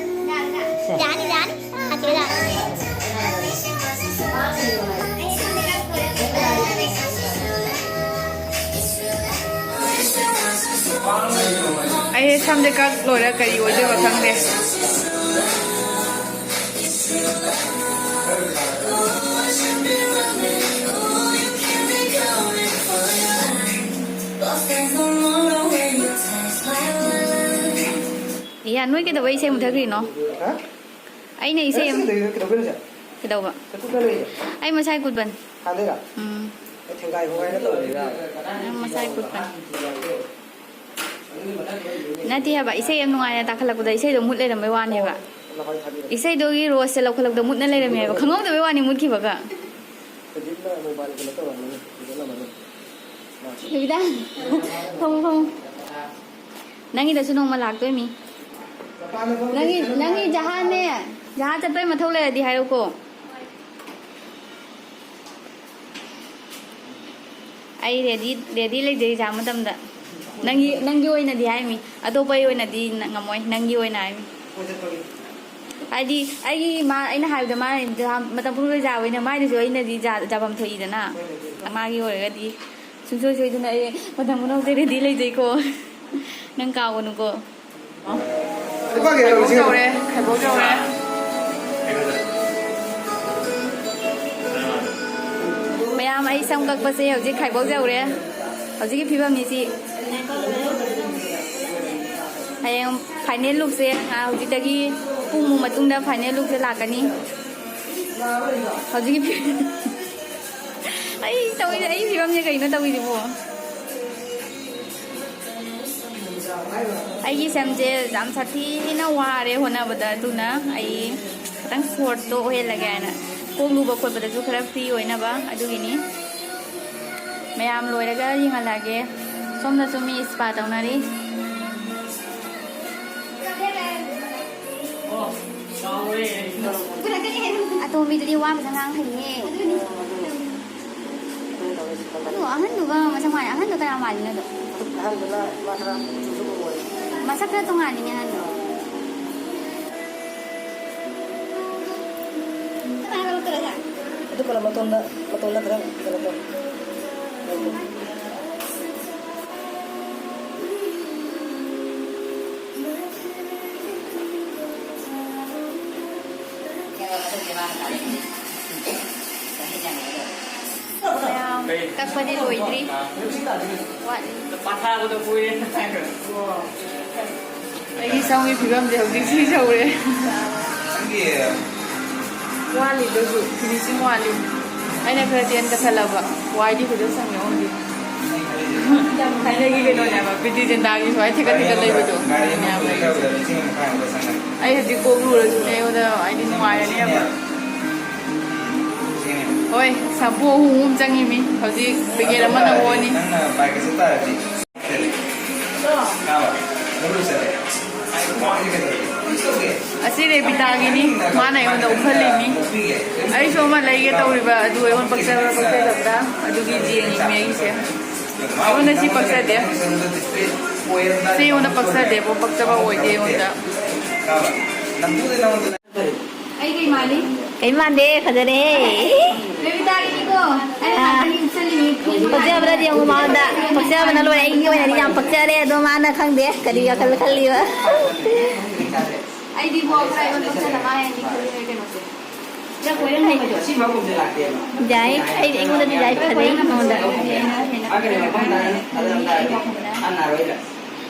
ꯌꯥꯅꯤ, ꯌꯥꯅꯤ꯫ ꯑꯥ, ꯁꯤꯗ꯫ ꯑꯩ ꯁꯝꯁꯦ ꯀꯛ ꯂꯣꯏꯔ ꯀꯔꯤ ꯑꯣꯏꯗꯣꯏꯕ ꯈꯪꯗꯦ꯫ ꯏꯌꯥ, ꯅꯣꯏ ꯀꯩꯗꯧꯕꯩ ꯏꯁꯩ ꯃꯨꯊꯠꯈ꯭ꯔꯤꯅꯣ? ꯍꯥ? ꯑꯩꯅ ꯏꯁꯩ ꯑꯃ ꯀꯩꯗꯧꯕꯩꯅꯣ ꯁꯦ? ꯀꯩꯗꯧꯕ? ꯅꯈꯨꯠ ꯀꯥꯏ ꯂꯩꯒꯦ? ꯑꯩ ꯃꯁꯥꯏ ꯀꯨꯠꯄꯅꯤ꯫ ꯍꯥꯟꯅꯩꯔꯣ? ꯎꯝ꯫ ꯑꯩ ꯊꯦꯡꯒꯥꯏ ꯈꯣꯒꯥꯏꯅ ꯇꯧꯔꯤꯔꯥ? ꯅꯪ ꯃꯁꯥꯏ ꯀꯨꯠꯄꯅꯤ꯫ ꯅꯠꯇꯦ ꯍꯥꯏꯕ, ꯏꯁꯩ ꯌꯥꯝ ꯅꯨꯡꯉꯥꯏꯅ ꯇꯥꯈꯠꯂꯛꯄꯗ ꯏꯁꯩꯗꯣ ꯃꯨꯠ ꯂꯩꯔꯝꯕꯩ ꯋꯥꯅꯦꯕ꯫ ꯏꯁꯩꯗꯨꯒꯤ ꯔꯣꯁꯁꯦ ꯂꯧꯈꯠꯂꯛꯄꯗ ꯃꯨꯠꯅ ꯂꯩꯔꯝꯃꯦꯕ, ꯈꯪꯍꯧꯗꯕꯩ ꯋꯥꯅꯤ ꯃꯨꯠꯈꯤꯕꯒ꯫ ꯍꯧꯖꯤꯛꯅ ꯃꯣꯕꯥꯏꯜ ꯀꯩꯅꯣ ꯇꯧꯔꯝꯃꯅꯤ, ꯊꯤꯒꯠꯂꯝꯃꯅꯤ꯫ ꯕꯤꯕꯤꯇꯥ, ꯐꯝꯃꯨ, ꯐꯝꯃꯨ꯫ ꯅꯪꯒꯤꯗꯁꯨ ꯅꯣꯡꯃ ꯂꯥꯛꯇꯣꯏꯃꯤ꯫ ꯅꯪꯒꯤ, ꯅꯪꯒꯤ ꯖꯍꯥꯟꯅꯦ, ꯖꯍꯥꯟ ꯆꯠꯄꯩ ꯃꯊꯧ ꯂꯩꯔꯗꯤ ꯍꯥꯏꯔꯛꯎꯀꯣ꯫ ꯑꯩ ꯔꯦꯗꯤ, ꯔꯦꯗꯤ ꯂꯩꯖꯩ ꯖꯍꯥꯟ ꯃꯇꯝꯗ꯫ ꯅꯪꯒꯤ, ꯅꯪꯒꯤ ꯑꯣꯏꯅꯗꯤ ꯍꯥꯏꯃꯤ, ꯑꯇꯣꯞꯄꯒꯤ ꯑꯣꯏꯅꯗꯤ ꯅ-, ꯉꯝꯃꯣꯏ, ꯅꯪꯒꯤ ꯑꯣꯏꯅ ꯍꯥꯏꯃꯤ꯫ ꯍꯥꯏꯗꯤ ꯑꯩꯒꯤ ꯃꯥ, ꯑꯩꯅ ꯍꯥꯏꯕꯗ ꯃꯥꯅ ꯖꯍꯥꯟ ꯃꯇꯝ ꯄꯨꯝꯅꯃꯛ ꯖꯍꯥꯟ ꯑꯣꯏꯅ, ꯃꯥꯏꯗꯁꯨ ꯑꯩꯅꯗꯤ ꯖꯍꯥꯟ, ꯖꯍꯥꯟ ꯐꯝ ꯊꯣꯛꯏꯗꯅ꯫ ꯃꯥꯒꯤ ꯑꯣꯏꯔꯒꯗꯤ ꯁꯨꯡꯁꯣꯏ ꯁꯣꯏꯗꯅ ꯑꯩ ꯃꯊꯪ ꯃꯅꯥꯎꯁꯦ ꯔꯦꯗꯤ ꯂꯩꯖꯩꯀꯣ꯫ ꯅꯪ ꯀꯥꯎꯒꯅꯨꯀꯣ꯫ ꯈꯥꯏꯕꯣꯛ ꯌꯧꯔꯦ, ꯈꯥꯏꯕꯣꯛ ꯌꯧꯔꯦ꯫ ꯃꯌꯥꯝ, ꯑꯩ ꯁꯝ ꯀꯛꯄꯁꯦ ꯍꯧꯖꯤꯛ ꯈꯥꯏꯕꯣꯛ ꯌꯧꯔꯦ꯫ ꯍꯧꯖꯤꯛꯀꯤ ꯐꯤꯕꯝꯅꯤ ꯁꯤ꯫ ꯍꯌꯦꯡ ꯐꯥꯏꯅꯦꯜ ꯂꯨꯛꯁꯦ, ꯍꯧꯖꯤꯛꯇꯒꯤ ꯄꯨꯡꯃꯨꯛ ꯃꯇꯨꯡꯗ ꯐꯥꯏꯅꯦꯜ ꯂꯨꯛꯁꯦ ꯂꯥꯛꯀꯅꯤ꯫ ꯍꯧꯖꯤꯛꯀꯤ ꯐꯤ-, ꯑꯩ ꯇꯧꯔꯤ, ꯑꯩ ꯐꯤꯕꯝꯁꯦ ꯀꯩꯅꯣ ꯇꯧꯔꯤꯁꯤꯕꯣ? ꯑꯩꯒꯤ ꯁꯝꯁꯦ ꯌꯥꯝ ꯁꯥꯊꯤꯅ ꯋꯥꯔꯦ ꯍꯣꯠꯅꯕꯗ, ꯑꯗꯨꯅ ꯑꯩ ꯈꯤꯇꯪ ꯁꯣꯔꯠꯇꯣ ꯑꯣꯏꯍꯜꯂꯒꯦ ꯍꯥꯏꯅ, ꯀꯣꯛ ꯂꯨꯕ ꯈꯣꯠꯄꯗꯁꯨ ꯈꯔ ꯐ꯭ꯔꯤ ꯑꯣꯏꯅꯕ, ꯑꯗꯨꯒꯤꯅꯤ꯫ ꯃꯌꯥꯝ ꯂꯣꯏꯔꯒ ꯌꯦꯡꯍꯜꯂꯛꯑꯒꯦ꯫ ꯁꯣꯝꯗꯁꯨ ꯃꯤ ꯏꯁꯄꯥ ꯇꯧꯅꯔꯤ꯫ ꯑꯇꯣꯝꯕꯤꯗꯨꯗꯤ ꯋꯥ ꯐꯖꯅ ꯉꯥꯡ ꯍꯩꯌꯦ꯫ ꯑꯗꯨ ꯑꯍꯟꯗꯨꯒ ꯃꯁꯛ ꯃꯥꯟꯅꯩ꯫ ꯑꯍꯟꯗꯣ ꯀꯅꯥ ꯃꯥꯜꯂꯤꯅꯣ ꯑꯗꯣ? ꯑꯍꯟꯗꯨꯅ ꯃꯥ ꯈꯔ ꯀꯨꯆꯨꯁꯨ ꯃꯨꯑꯦ꯫ ꯃꯁꯛ ꯈꯔ ꯇꯣꯉꯥꯜꯂꯤꯅꯦ ꯑꯍꯟꯗꯣ꯫ ꯑꯗꯨ ꯈꯔ ꯃꯇꯣꯟꯗ, ꯃꯇꯣꯟꯗ ꯈꯔ ꯀꯩꯅꯣ ꯇꯧ꯫ ꯃꯌꯥꯝ ꯀꯛꯄꯗꯤ ꯂꯣꯏꯗ꯭ꯔꯤ꯫ ꯋꯥꯠꯂꯤ꯫ ꯑꯩꯒꯤ ꯁꯝꯒꯤ ꯐꯤꯕꯝꯁꯦ ꯍꯧꯖꯤꯛ ꯁꯤ ꯌꯧꯔꯦ꯫ ꯋꯥꯠꯂꯤꯗꯨꯁꯨ, ꯐꯤꯅꯤꯁꯤꯡ ꯋꯥꯠꯂꯤ꯫ ꯑꯩꯅ ꯈꯔ ꯇꯦꯟ ꯀꯛꯊꯠꯂꯕ꯫ ꯋꯥꯏꯗꯤ ꯐꯖꯅ ꯁꯪꯉꯦ ꯑꯣꯟꯗꯤ꯫ ꯊꯥꯏꯅꯒꯤ ꯀꯩꯅꯣꯅꯦꯕ, ꯄ꯭ꯔꯤꯇꯤ ꯖꯤꯟꯇꯥꯒꯤ ꯁꯨꯃꯥꯏꯅ ꯊꯦꯀꯠ ꯊꯦꯀꯠ ꯂꯩꯕꯗꯣ꯫ ꯑꯗꯨꯅꯦꯕ ꯑꯩꯁꯦ꯫ ꯑꯩ ꯍꯧꯖꯤꯛ ꯀꯣꯛ ꯂꯨꯔꯁꯨꯅꯦ, ꯑꯩꯉꯣꯟꯗ ꯍꯥꯏꯗꯤ ꯅꯨꯡꯉꯥꯏꯔꯅꯦꯕ꯫ ꯍꯣꯏ, ꯁꯝꯄꯨ ꯑꯍꯨꯝ ꯑꯍꯨꯝ ꯆꯪꯉꯤꯃꯤ꯫ ꯍꯧꯖꯤꯛ ꯄꯦꯀꯦꯠ ꯑꯃꯅ ꯑꯣꯅꯤ꯫ ꯑꯁꯤ ꯔꯦꯕꯤꯇꯥꯒꯤꯅꯤ, ꯃꯥꯅ ꯑꯩꯉꯣꯟꯗ ꯎꯠꯍꯜꯂꯤꯅꯤ꯫ ꯑꯩꯁꯨ ꯑꯃ ꯂꯩꯒꯦ ꯇꯧꯔꯤꯕ, ꯑꯗꯨ ꯑꯩꯉꯣꯟꯗ ꯄꯛꯆꯕ꯭ꯔꯥ ꯄꯛꯆꯗꯕ꯭ꯔꯥ ꯑꯗꯨꯒꯤ ꯌꯦꯡꯉꯤꯅꯤ ꯑꯩꯁꯦ꯫ ꯑꯩꯉꯣꯟꯗ ꯁꯤ ꯄꯛꯆꯗꯦ꯫ ꯁꯤ ꯑꯩꯉꯣꯟꯗ ꯄꯛꯆꯗꯦꯕꯣ, ꯄꯛꯆꯕ ꯑꯣꯏꯗꯦ ꯑꯩꯉꯣꯟꯗ꯫ ꯑꯩꯒꯤ ꯏꯃꯥꯅꯤ꯫ ꯀꯩꯝ ꯃꯥꯟꯗꯦ, ꯐꯖꯔꯦ꯫ ꯕꯦꯕꯤꯇꯥꯒꯤꯅꯤꯀꯣ꯫ ꯑꯩꯅ ꯑꯥ꯫ ꯉꯥꯛꯇꯪ ꯎꯠꯆꯜꯂꯤꯅꯤ꯫ ꯄꯛꯆꯕꯅꯗꯤ ꯌꯦꯡꯉꯨ ꯃꯉꯣꯟꯗ꯫ ꯄꯛꯆꯕꯅ ꯂꯣꯏꯔꯦ꯫ ꯑꯩꯒꯤ ꯑꯣꯏꯅꯗꯤ ꯌꯥꯝ ꯄꯛꯆꯔꯦ, ꯑꯗꯣ ꯃꯥꯅ ꯈꯪꯗꯦ ꯀꯔꯤ ꯋꯥꯈꯜ ꯈꯜꯂꯤꯕ꯫ ꯑꯩꯗꯤ ꯕꯣ ꯈꯔ ꯑꯩꯉꯣꯟꯗ ꯄꯛꯆꯅ ꯃꯥ ꯍꯦꯟꯅ ꯈꯜꯂꯤ ꯀꯩꯅꯣꯁꯦ꯫ ꯌꯥꯏ, ꯑꯩ, ꯑꯩꯉꯣꯟꯗꯗꯤ ꯌꯥꯏ, ꯐꯖꯩ ꯃꯉꯣꯟꯗ꯫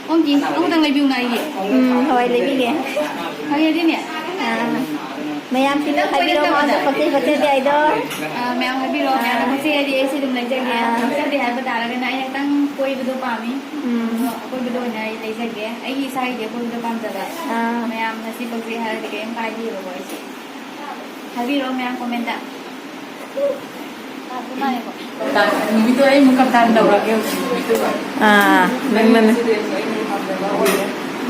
ꯑꯣꯝꯖꯤ, ꯑꯃꯨꯛꯇꯪ ꯂꯩꯕꯤꯌꯨꯅ ꯑꯩꯒꯤ꯫ ꯎꯝ, ꯍꯋꯥꯏ ꯂꯩꯕꯤꯒꯦ꯫ ꯐꯪꯉꯦ ꯑꯗꯨꯅꯦ꯫ ꯑꯥ, ꯃꯌꯥꯝ ꯐꯤꯗ ꯅꯪ ꯀꯣꯏꯔꯛꯇꯕꯗ꯫ ꯍꯥꯏꯕꯤꯔꯛꯑꯣ, ꯃꯉꯣꯟꯗ ꯄꯛꯆꯩ ꯐꯖꯗꯦ ꯍꯥꯏꯗꯣ꯫ ꯑꯥ, ꯃꯌꯥꯝ ꯍꯥꯏꯕꯤꯔꯛꯑꯣ, ꯃꯌꯥꯝꯅ ꯑꯥ꯫ ꯄꯛꯆꯩ ꯍꯥꯏꯗꯤ ꯑꯩꯁꯨ ꯑꯗꯨꯝ ꯂꯩꯖꯒꯦ꯫ ꯑꯥ꯫ ꯄꯛꯆꯗꯦ ꯍꯥꯏꯕ ꯇꯥꯔꯒꯅ ꯑꯩꯅ ꯈꯤꯇꯪ ꯀꯣꯏꯕꯗꯣ ꯄꯥꯝꯃꯤ꯫ ꯎꯝ꯫ ꯑꯗꯣ ꯑꯀꯣꯏꯕꯗꯣ ꯑꯣꯏꯅ ꯑꯩ ꯂꯩꯖꯒꯦ꯫ ꯑꯩꯒꯤ ꯏꯁꯥꯒꯤꯗꯤ ꯑꯀꯣꯏꯕꯗꯣ ꯄꯥꯝꯖꯕ꯫ ꯑꯥ꯫ ꯃꯌꯥꯝꯅ ꯁꯤ ꯄꯛꯆꯩ ꯍꯥꯏꯔꯗꯤ ꯀꯔꯤꯝ ꯀꯥꯏꯗꯦꯕꯀꯣ ꯑꯩꯁꯦ꯫ ꯍꯥꯏꯕꯤꯔꯛꯑꯣ ꯃꯌꯥꯝ comment꯫ ꯅꯨꯃꯤꯠꯇꯣ ꯑꯩ ꯑꯃꯨꯛ ꯀꯞꯊꯥꯟ ꯇꯧꯔꯒꯦ ꯍꯧꯖꯤꯛ ꯅꯨꯃꯤꯠꯇꯨꯗ꯫ ꯑꯥ, ꯅꯪ, ꯅꯪ꯫ ꯑꯩꯅ ꯎꯠꯆꯗꯣꯏꯁꯦ ꯑꯩꯅ ꯄꯥꯝꯖꯕ ꯑꯣꯏꯔꯦ꯫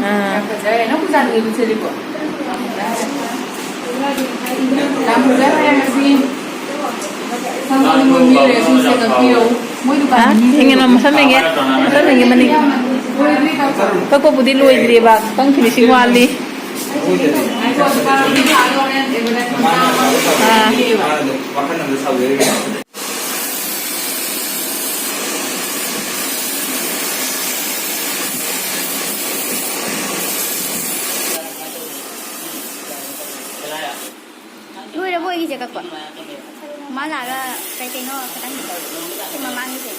ꯑꯥ꯫ ꯌꯥꯝ ꯐꯖꯔꯦ꯫ ꯅꯪ ꯄꯨꯖꯥꯅꯤꯗꯤ ꯎꯠꯆꯔꯤꯕꯣ? ꯌꯥꯝ ꯐꯖꯔꯦ ꯉꯁꯤ꯫ ꯁꯝ ꯀꯛꯅꯤꯡꯕ ꯃꯤ ꯂꯩꯔꯁꯨ ꯁꯤꯗ ꯀꯛꯄꯤꯔꯛꯎ꯫ ꯃꯣꯏ ꯗꯨꯀꯥꯟ ꯑꯥ, ꯃꯤ ꯌꯦꯡꯉꯦ, ꯂꯩꯔꯁꯨ꯫ ꯃꯁꯝ ꯌꯦꯡꯒꯦ꯫ ꯃꯁꯝ ꯌꯦꯡꯒꯦ ꯃꯅꯤꯡ꯫ ꯀꯛꯄꯕꯨꯗꯤ ꯂꯣꯏꯗ꯭ꯔꯤꯕ, ꯈꯤꯇꯪ finishing ꯋꯥꯠꯂꯤ꯫ ꯑꯥ꯫ ꯂꯣꯏꯔꯕꯣ ꯑꯩꯒꯤꯁꯦ ꯀꯛꯄ? ꯃꯥ ꯂꯥꯛꯑꯒ ꯀꯩ ꯀꯩꯅꯣ ꯈꯤꯇꯪ ꯁꯤ ꯃꯃꯥꯡꯒꯤꯁꯦ꯫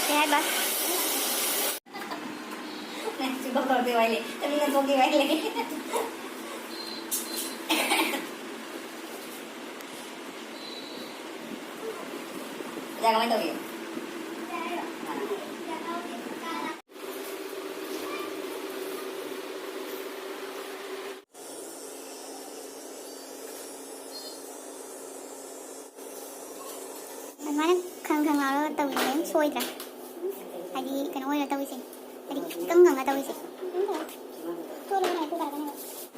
ꯀꯩ ꯍꯥꯏꯕ? ꯅꯪꯁꯨ ꯀꯣꯛ ꯀꯣꯛꯀꯦ ꯋꯥꯏ ꯂꯩ꯫ ꯇꯨꯃꯤꯟꯅ ꯀꯣꯛꯀꯦ ꯋꯥꯏ ꯂꯩ꯫ ꯑꯣꯖꯥ ꯀꯃꯥꯏꯅ ꯇꯧꯒꯦ? ꯑꯗꯨꯃꯥꯏꯅ ꯈꯪ ꯈꯪ ꯂꯥꯎꯔꯒ ꯇꯧꯔꯤꯁꯦ ꯑꯗꯨꯝ ꯁꯣꯏꯗ꯭ꯔꯥ? ꯍꯥꯏꯗꯤ ꯀꯩꯅꯣ ꯑꯣꯏꯅ ꯇꯧꯔꯤꯁꯦ, ꯍꯥꯏꯗꯤ ꯏꯀꯪ ꯀꯪꯅ ꯇꯧꯔꯤꯁꯦ꯫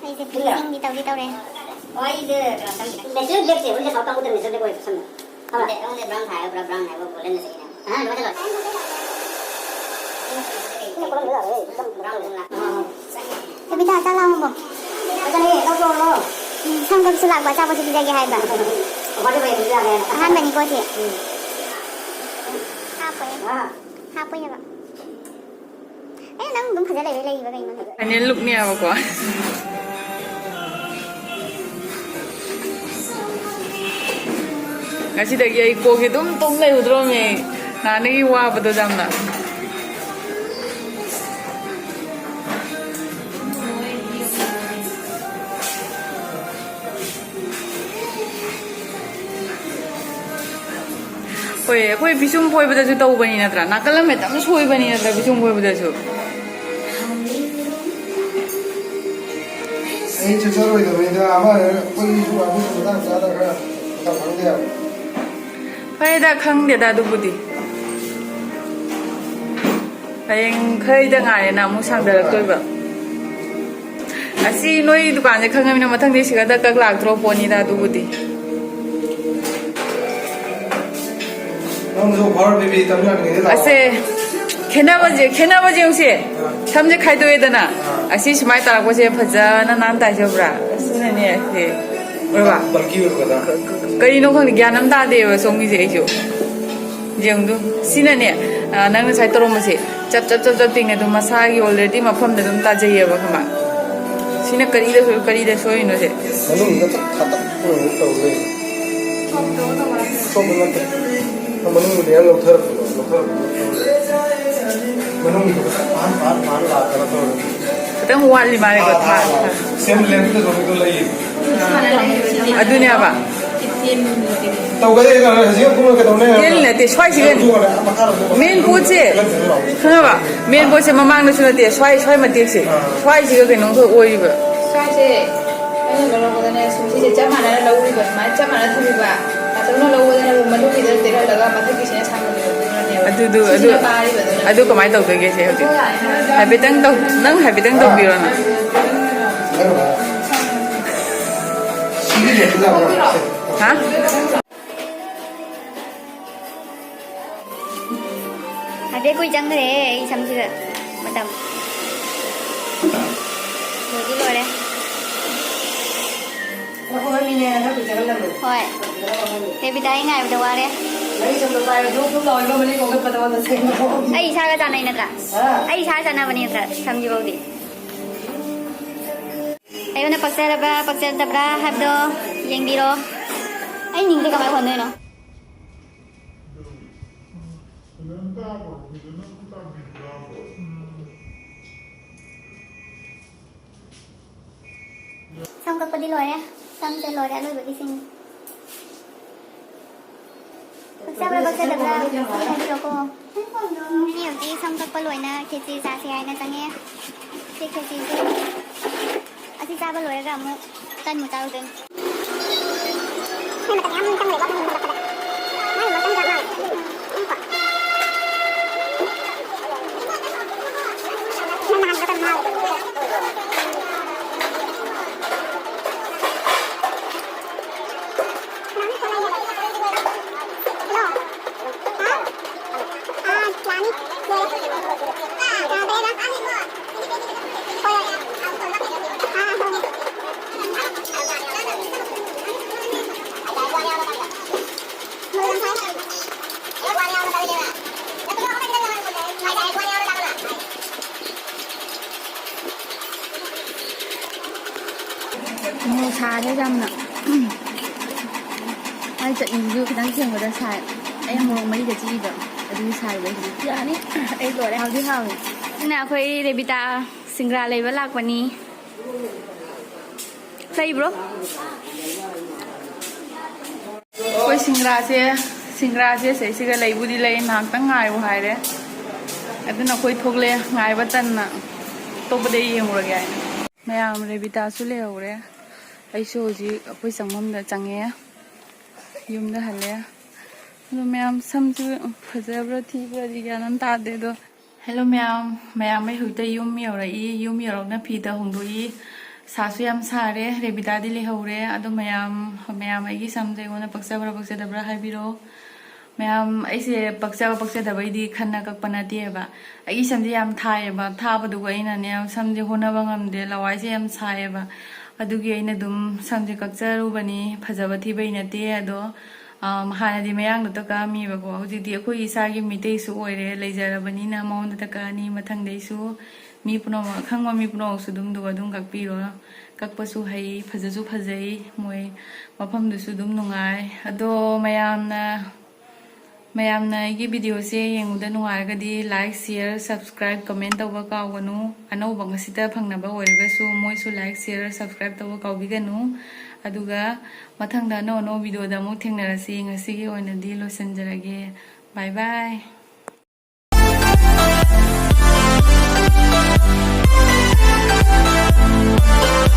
ꯑꯩꯁꯦ bleachingꯗꯤ ꯇꯧꯗꯤ ꯇꯧꯔꯦ꯫ ꯍꯣꯏ, ꯑꯩꯁꯦ ꯀꯩꯅꯣ ꯆꯪꯗꯦ꯫ Natural blackꯁꯦ ꯑꯣꯏꯔꯤꯁꯦ ꯁꯥꯎꯠ ꯀꯥꯡꯕꯨꯗ natural black ꯑꯣꯏꯌꯦꯕ ꯁꯝꯅ꯫ ꯈꯪꯕ꯭ꯔꯥ? ꯈꯪꯗꯦ, ꯈꯪꯗꯦ, brown ꯊꯥꯏ ꯍꯥꯏꯕ꯭ꯔꯥ, brown ꯍꯥꯏꯕ꯭ꯔꯥ, golden ꯁꯤꯅꯦ꯫ ꯑꯍꯥꯟꯕ ꯃꯊꯛ ꯂꯣꯏ꯫ ꯁꯤꯅ ꯀꯣꯂꯝꯗ ꯂꯥꯛꯑꯦ, brown ꯂꯥꯛꯑꯦ꯫ ꯕꯕꯤꯇꯥ, ꯆꯥꯛ ꯂꯥꯝꯃꯕꯣ? ꯐꯖꯅ ꯂꯧꯊꯣꯛꯑꯣ꯫ ꯎꯝ, ꯁꯝ ꯀꯛꯄꯁꯨ ꯂꯥꯛꯄ, ꯑꯆꯥꯄꯣꯠꯁꯨ ꯄꯤꯖꯒꯦ ꯍꯥꯏꯕ꯫ ꯑꯣꯐꯔꯗꯤ ꯐꯩ, ꯄꯤꯖꯒꯦ ꯍꯥꯏꯅ꯫ ꯑꯍꯥꯟꯕꯅꯤꯀꯣ ꯁꯤ꯫ ꯎꯝ꯫ ꯍꯥꯞꯄꯣꯏ꯫ ꯑꯥ꯫ ꯍꯥꯞꯄꯣꯏ ꯍꯥꯏꯕ꯫ ꯑꯦ, ꯅꯪ ꯑꯗꯨꯝ ꯐꯖ ꯂꯩꯔꯦ, ꯂꯩꯔꯤꯕ ꯀꯩꯅꯣꯅꯦ? Final lookꯅꯦꯕꯀꯣ꯫ ꯉꯁꯤꯗꯒꯤ ꯑꯩ ꯀꯣꯛꯁꯦ ꯑꯗꯨꯝ ꯇꯨꯝ ꯂꯩꯔꯨꯗ꯭ꯔꯣꯃꯦ, ꯅꯍꯥꯟꯗꯒꯤ ꯋꯥꯕꯗꯣ ꯌꯥꯝꯅ꯫ ꯍꯣꯏ, ꯑꯩꯈꯣꯏ ꯄꯤꯁꯨꯝ ꯐꯣꯏꯕꯗꯁꯨ ꯇꯧꯕꯅꯤ ꯅꯠꯇ꯭ꯔꯥ? ꯅꯥꯀꯜ ꯑꯃ ꯍꯦꯛꯇ ꯑꯗꯨꯝ ꯁꯣꯏꯕꯅꯤ ꯅꯠꯇ꯭ꯔꯥ, ꯄꯤꯁꯨꯝ ꯐꯣꯏꯕꯗꯁꯨ? ꯑꯩ ꯆꯠꯆꯔꯣꯏꯗꯕꯅꯤꯗ, ꯑꯃ ꯑꯩꯈꯣꯏꯒꯤꯁꯨ ꯑꯗꯨꯒꯤ ꯃꯇꯥꯡ ꯆꯥꯗ ꯈꯔ ꯃꯇꯝ ꯈꯪꯗꯦ ꯍꯥꯏꯕ꯫ ꯐꯔꯦꯗ, ꯈꯪꯗꯦꯗ ꯑꯗꯨꯕꯨꯗꯤ꯫ ꯍꯌꯦꯡ ꯈꯔꯗ ꯉꯥꯏꯔꯦꯅ ꯑꯃꯨꯛ ꯁꯥꯡꯗꯔꯛꯇꯣꯏꯕ꯫ ꯑꯁꯤ ꯅꯣꯏ ꯗꯨꯀꯥꯟꯁꯦ ꯈꯪꯉꯃꯤꯅ ꯃꯊꯪꯗꯤ ꯁꯤꯒ ꯗꯛ ꯗꯛ ꯂꯥꯛꯇ꯭ꯔꯣ ꯄꯣꯠꯅꯤꯗ ꯑꯗꯨꯕꯨꯗꯤ꯫ ꯅꯪꯁꯨ ꯐꯥꯎꯔ ꯕꯤꯕꯤ ꯇꯝ ꯂꯥꯛꯅꯤꯡꯉꯗꯤ ꯂꯥꯛꯑꯣ꯫ ꯑꯁꯦ, ꯈꯦꯠꯅꯕꯁꯦ, ꯈꯦꯠꯅꯕꯁꯦ ꯌꯦꯡꯉꯨꯁꯦ꯫ ꯑꯥ꯫ ꯁꯝꯁꯦ ꯈꯥꯏꯗꯣꯛꯑꯦꯗꯅ꯫ ꯑꯥ꯫ ꯑꯁꯤ ꯁꯨꯃꯥꯏꯅ ꯇꯥꯔꯛꯄꯁꯦ ꯐꯖꯅ ꯅꯥꯟ ꯇꯥꯏꯖꯕ꯭ꯔꯥ? ꯑꯁꯤꯅꯅꯦ, ꯁꯤ꯫ ꯎꯔꯕ? ꯕꯜꯀꯤ ꯑꯣꯏꯕ ꯈꯛꯇ꯫ ꯀ-, ꯀ-, ꯀꯔꯤꯅꯣ ꯈꯪꯗꯦ, ꯒ꯭ꯌꯥꯟ ꯑꯃ ꯇꯥꯗꯦꯕ ꯁꯣꯝꯒꯤꯁꯦ ꯑꯩꯁꯨ꯫ ꯌꯦꯡꯗꯨ꯫ ꯁꯤꯅꯅꯦ, ꯑ, ꯅꯪ ꯉꯁꯥꯏ ꯇꯧꯔꯝꯕꯁꯦ, ꯆꯞ, ꯆꯞ, ꯆꯞ, ꯆꯞ ꯇꯤꯡꯅ ꯑꯗꯨꯝ ꯃꯁꯥꯒꯤ already ꯃꯐꯝꯗ ꯑꯗꯨꯝ ꯇꯥꯖꯩꯌꯦꯕ, ꯈꯪꯕ? ꯁꯤꯅ ꯀꯔꯤꯗ ꯁꯣꯏ-, ꯀꯔꯤꯗ ꯁꯣꯏꯔꯤꯅꯣꯁꯦ? ꯃꯅꯨꯡꯗ ꯊꯥꯇꯛ ꯑꯣꯏꯅ ꯇꯧ ꯂꯩ꯫ ꯁꯣꯝꯗ ꯅꯠꯇꯦ꯫ ꯃꯅꯨꯡꯒꯤ layer ꯂꯧꯊꯔꯛꯄꯗꯣ, ꯂꯧꯊꯔꯛꯄꯗꯣ꯫ ꯃꯅꯨꯡꯒꯤꯗꯣ ꯈꯤꯇꯪ ꯐꯥꯟ, ꯐꯥꯟ, ꯐꯥꯟ ꯂꯥꯛꯇꯅ ꯇꯧꯔꯦ꯫ ꯈꯤꯇꯪ ꯋꯥꯠꯂꯤ ꯃꯥꯜꯂꯦꯀꯣ, ꯑꯥ, ꯊꯥ, ꯑꯥ, ꯊꯥ꯫ Same length ꯇꯁꯨ ꯑꯗꯨ ꯂꯩꯌꯦ꯫ ꯑꯗꯨꯅꯦ ꯍꯥꯏꯕ꯫ ꯇꯧꯒꯗꯕ ꯍꯧꯖꯤꯛ ꯄꯨꯡ ꯀꯩꯗꯧꯅꯦ? ꯇꯦꯜ ꯅꯠꯇꯦ, ꯁ꯭ꯋꯥꯏꯁꯤꯒ ꯃꯈꯥꯗ ꯄꯨꯡ main ꯄꯣꯠꯁꯦ, ꯈꯪꯉꯕ? Main ꯄꯣꯠꯁꯦ ꯃꯃꯥꯡꯗꯁꯨ ꯅꯠꯇꯦ, ꯁ꯭ꯋꯥꯏ, ꯁ꯭ꯋꯥꯏ ꯃꯇꯦꯛꯁꯦ, ꯑꯥ, ꯁ꯭ꯋꯥꯏꯁꯤꯒ ꯀꯩꯅꯣꯝꯈꯛ ꯑꯣꯏꯔꯤꯕ꯫ ꯁ꯭ꯋꯥꯏꯁꯦ ꯑꯩꯅ ꯂꯧꯔꯛꯄꯗꯅꯦ, ꯁꯨꯝ ꯁꯤꯁꯦ ꯆꯞ ꯃꯥꯟꯅꯅ ꯂꯧꯔꯤꯕ, ꯁꯨꯃꯥꯏꯅ ꯆꯞ ꯃꯥꯟꯅꯅ ꯊꯝꯃꯤꯕ꯫ ꯑꯆꯧꯅ ꯂꯧꯕꯗꯅ ꯑꯃꯨꯛ ꯃꯅꯨꯡꯒꯤꯗ ꯇꯦꯛꯍꯜꯂꯒ ꯃꯊꯛꯀꯤꯁꯤꯅ ꯁꯥꯡꯍꯜꯂꯤꯕ, ꯑꯗꯨꯅꯅꯦꯕ꯫ ꯑꯗꯨꯗꯨ, ꯑꯗꯨ, ꯁꯤꯁꯤꯅ ꯄꯥꯔꯤꯕ, ꯑꯗꯨꯅ꯫ ꯑꯗꯨ ꯀꯃꯥꯏꯅ ꯇꯧꯗꯣꯏꯒꯦ ꯁꯦ ꯍꯧꯖꯤꯛ? ꯍꯥꯏꯐꯦꯠꯇꯪ ꯇꯧ-, ꯅꯪ ꯍꯥꯏꯐꯦꯠꯇꯪ ꯇꯧꯕꯤꯔꯣꯅ꯫ ꯍꯥ? ꯍꯥꯏꯐꯦꯠ ꯀꯨꯏ ꯆꯪꯈ꯭ꯔꯦ ꯑꯩ ꯁꯝꯁꯤꯗ ꯃꯇꯝ꯫ ꯂꯣꯏꯗꯤ ꯂꯣꯏꯔꯦ꯫ ꯍꯣꯏ꯫ ꯔꯦꯕꯤꯇꯥ, ꯑꯩ ꯉꯥꯏꯕꯗ ꯋꯥꯔꯦ꯫ ꯑꯩ ꯏꯁꯥꯒ ꯆꯥꯟꯅꯩ ꯅꯠꯇ꯭ꯔꯥ? ꯑꯩ ꯏꯁꯥꯒ ꯆꯥꯟꯅꯕꯅꯤ ꯅꯠꯇ꯭ꯔꯥ ꯁꯝꯁꯤꯐꯥꯎꯗꯤ? ꯑꯩꯉꯣꯟꯗ ꯄꯛꯆꯔꯕ꯭ꯔꯥ ꯄꯛꯆꯗꯕ꯭ꯔꯥ ꯍꯥꯏꯕꯗꯣ ꯌꯦꯡꯕꯤꯔꯣ꯫ ꯑꯩ ꯃꯤꯡꯁꯦ ꯀꯃꯥꯏ ꯍꯣꯟꯗꯣꯏꯅꯣ? ꯁꯝ ꯀꯛꯄꯗꯤ ꯂꯣꯏꯔꯦ꯫ ꯁꯝꯁꯦ ꯂꯣꯏꯔꯦ ꯑꯂꯣꯏꯕꯒꯤ ꯁꯤꯡ꯫ ꯄꯛꯆꯕ꯭ꯔꯥ ꯄꯛꯆꯗꯕ꯭ꯔꯥ ꯍꯥꯏꯕꯤꯔꯣꯀꯣ꯫ ꯎꯝ, ꯑꯩ ꯍꯧꯖꯤꯛ ꯁꯝ ꯀꯛꯄ ꯂꯣꯏꯅ ꯈꯦꯆꯤ ꯆꯥꯁꯦ ꯍꯥꯏꯅ ꯆꯪꯉꯦ꯫ ꯁꯤ ꯈꯦꯆꯤꯁꯦ ꯑꯁꯤ ꯆꯥꯕ ꯂꯣꯏꯔꯒ ꯑꯃꯨꯛ ꯇꯟꯃꯨꯛ ꯆꯥꯔꯨꯗꯣꯏꯅꯤ꯫ ꯃꯣꯏ ꯃꯇꯝ ꯌꯥꯝ ꯆꯪ ꯂꯩꯕ ꯃꯣꯏ ꯃꯨꯜꯂꯛꯄꯗ꯫ ꯃꯣꯏ ꯃꯇꯝ ꯆꯪ ꯃꯥꯜꯂꯦ꯫ ꯎꯝ, ꯎꯝ, ꯀꯣ꯫ ꯅꯪ ꯍꯥꯟꯅ ꯀꯛꯄ ꯃꯥꯜꯂꯦ꯫ ꯃꯣꯔꯣꯛ ꯁꯥꯔꯦ ꯌꯥꯝꯅ꯫ ꯃꯥꯏ ꯆꯠꯅꯤꯁꯤꯁꯨ ꯈꯤꯇꯪ ꯁꯦꯡꯕꯗ ꯁꯥꯏ꯫ ꯑꯩ ꯃꯣꯔꯣꯛ ꯃꯔꯤꯒ ꯆꯤꯛꯏꯕ, ꯑꯗꯨꯒꯤ ꯁꯥꯏꯕ ꯑꯩꯁꯦ꯫ ꯌꯥꯅꯤ, ꯑꯩ ꯂꯣꯏꯔꯦ꯫ ꯍꯥꯎꯗꯤ ꯍꯥꯎꯋꯦ꯫ ꯁꯤꯅ ꯑꯩꯈꯣꯏ ꯔꯦꯕꯤꯇꯥ ꯁꯤꯡꯒ꯭ꯔꯥ ꯂꯩꯕ ꯂꯥꯛꯄꯅꯤ꯫ ꯂꯩꯕ꯭ꯔꯣ? ꯑꯩꯈꯣꯏ ꯁꯤꯡꯒ꯭ꯔꯥꯁꯦ, ꯁꯤꯡꯒ꯭ꯔꯥꯁꯦ ꯁꯤꯁꯤꯒ ꯂꯩꯕꯨꯗꯤ ꯂꯩ, ꯉꯥꯏꯍꯥꯛꯇꯪ ꯉꯥꯏꯌꯨ ꯍꯥꯏꯔꯦ꯫ ꯑꯗꯨꯅ ꯑꯩꯈꯣꯏ ꯊꯣꯛꯂꯛꯑꯦ, ꯉꯥꯏꯕ ꯇꯟꯅ꯫ ꯑꯇꯣꯞꯄꯗ ꯌꯦꯡꯉꯨꯔꯒꯦ ꯍꯥꯏꯅ꯫ ꯃꯌꯥꯝ, ꯔꯦꯕꯤꯇꯥꯁꯨ ꯂꯩꯍꯧꯔꯦ꯫ ꯑꯩꯁꯨ ꯍꯧꯖꯤꯛ ꯑꯩꯈꯣꯏ ꯆꯪꯐꯝꯗ ꯆꯪꯉꯛꯑꯦ, ꯌꯨꯝꯗ ꯍꯜꯂꯦ꯫ ꯑꯗꯣ ꯃꯌꯥꯝ, ꯁꯝꯁꯨ ꯐꯖꯕ꯭ꯔꯥ ꯊꯤꯕ꯭ꯔꯥꯗꯤ ꯒ꯭ꯌꯥꯟ ꯑꯃ ꯇꯥꯗꯦ꯫ ꯑꯗꯣ ꯍꯦꯜꯂꯣ ꯃꯌꯥꯝ, ꯃꯌꯥꯝ, ꯑꯩ ꯍꯧꯖꯤꯛꯇ ꯌꯨꯝ ꯌꯧꯔꯛꯏ꯫ ꯌꯨꯝ ꯌꯧꯔꯛꯅ ꯐꯤꯗ ꯍꯣꯡꯗꯣꯛꯏ꯫ ꯁꯥꯁꯨ ꯌꯥꯝ ꯁꯥꯔꯦ, ꯔꯦꯕꯤꯇꯥꯗꯤ ꯂꯩꯍꯧꯔꯦ꯫ ꯑꯗꯣ ꯃꯌꯥꯝ, ꯃꯌꯥꯝ ꯑꯩꯒꯤ ꯁꯝꯁꯦ ꯑꯩꯉꯣꯟꯗ ꯄꯛꯆꯕ꯭ꯔꯥ ꯄꯛꯆꯗꯕ꯭ꯔꯥ ꯍꯥꯏꯕꯤꯔꯛꯑꯣ꯫ ꯃꯌꯥꯝ, ꯑꯩꯁꯦ ꯄꯛꯆꯕ ꯄꯛꯆꯗꯕꯩꯗꯤ ꯈꯟꯅ ꯀꯛꯄ ꯅꯠꯇꯦꯕ꯫ ꯑꯩꯒꯤ ꯁꯝꯁꯦ ꯌꯥꯝ ꯊꯥꯏꯌꯦꯕ꯫ ꯊꯥꯕꯗꯨꯒ ꯑꯩꯅꯅꯦ, ꯁꯝꯁꯦ ꯍꯣꯠꯅꯕ ꯉꯝꯗꯦ, ꯂꯋꯥꯏꯁꯦ ꯌꯥꯝ ꯁꯥꯏꯌꯦꯕ꯫ ꯑꯗꯨꯒꯤ ꯑꯩꯅ ꯑꯗꯨꯝ ꯁꯝꯁꯦ ꯀꯛꯆꯔꯨꯕꯅꯤ, ꯐꯖꯕ ꯊꯤꯕꯩ ꯅꯠꯇꯦ꯫ ꯑꯗꯣ, ꯑꯝ, ꯍꯥꯟꯅꯗꯤ ꯃꯌꯥꯡꯗꯇ ꯀꯛꯑꯝꯃꯤꯕꯀꯣ, ꯍꯧꯖꯤꯛꯇꯤ ꯑꯩꯈꯣꯏ ꯏꯁꯥꯒꯤ ꯃꯤꯇꯩꯁꯨ ꯑꯣꯏꯔꯦ, ꯂꯩꯖꯔꯕꯅꯤꯅ ꯃꯉꯣꯟꯗꯇ ꯀꯛꯑꯅꯤ꯫ ꯃꯊꯪꯗꯩꯁꯨ ꯃꯤ ꯄꯨꯝꯅꯃꯛ, ꯑꯈꯪꯕ ꯃꯤ ꯄꯨꯝꯅꯃꯛꯁꯨ ꯑꯗꯨꯝ, ꯑꯗꯨꯒ ꯑꯗꯨꯝ ꯀꯛꯄꯤꯔꯣ꯫ ꯀꯛꯄꯁꯨ ꯍꯩ, ꯐꯖꯁꯨ ꯐꯖꯩ, ꯃꯣꯏ ꯃꯐꯝꯗꯨꯁꯨ ꯑꯗꯨꯝ ꯅꯨꯡꯉꯥꯏ꯫ ꯑꯗꯣ ꯃꯌꯥꯝꯅ, ꯃꯌꯥꯝꯅ ꯑꯩꯒꯤ ꯚꯤꯗꯤꯑꯣꯁꯦ ꯌꯦꯡꯕꯗ ꯅꯨꯡꯉꯥꯏꯔꯒꯗꯤ like, share, subscribe, comment ꯇꯧꯕ ꯀꯥꯎꯒꯅꯨ꯫ ꯑꯅꯧꯕ ꯉꯁꯤꯇ ꯐꯪꯅꯕ ꯑꯣꯏꯔꯒꯁꯨ ꯃꯣꯏꯁꯨ like, share, subscribe ꯇꯧꯕ ꯀꯥꯎꯕꯤꯒꯅꯨ꯫ ꯑꯗꯨꯒ ꯃꯊꯪꯗ ꯑꯅꯧ ꯑꯅꯧꯕ ꯚꯤꯗꯤꯑꯣꯗ ꯑꯃꯨꯛ ꯊꯦꯡꯅꯔꯁꯤ꯫ ꯉꯁꯤꯒꯤ ꯑꯣꯏꯅꯗꯤ ꯂꯣꯏꯁꯤꯟꯖꯔꯒꯦ꯫ Bye bye꯫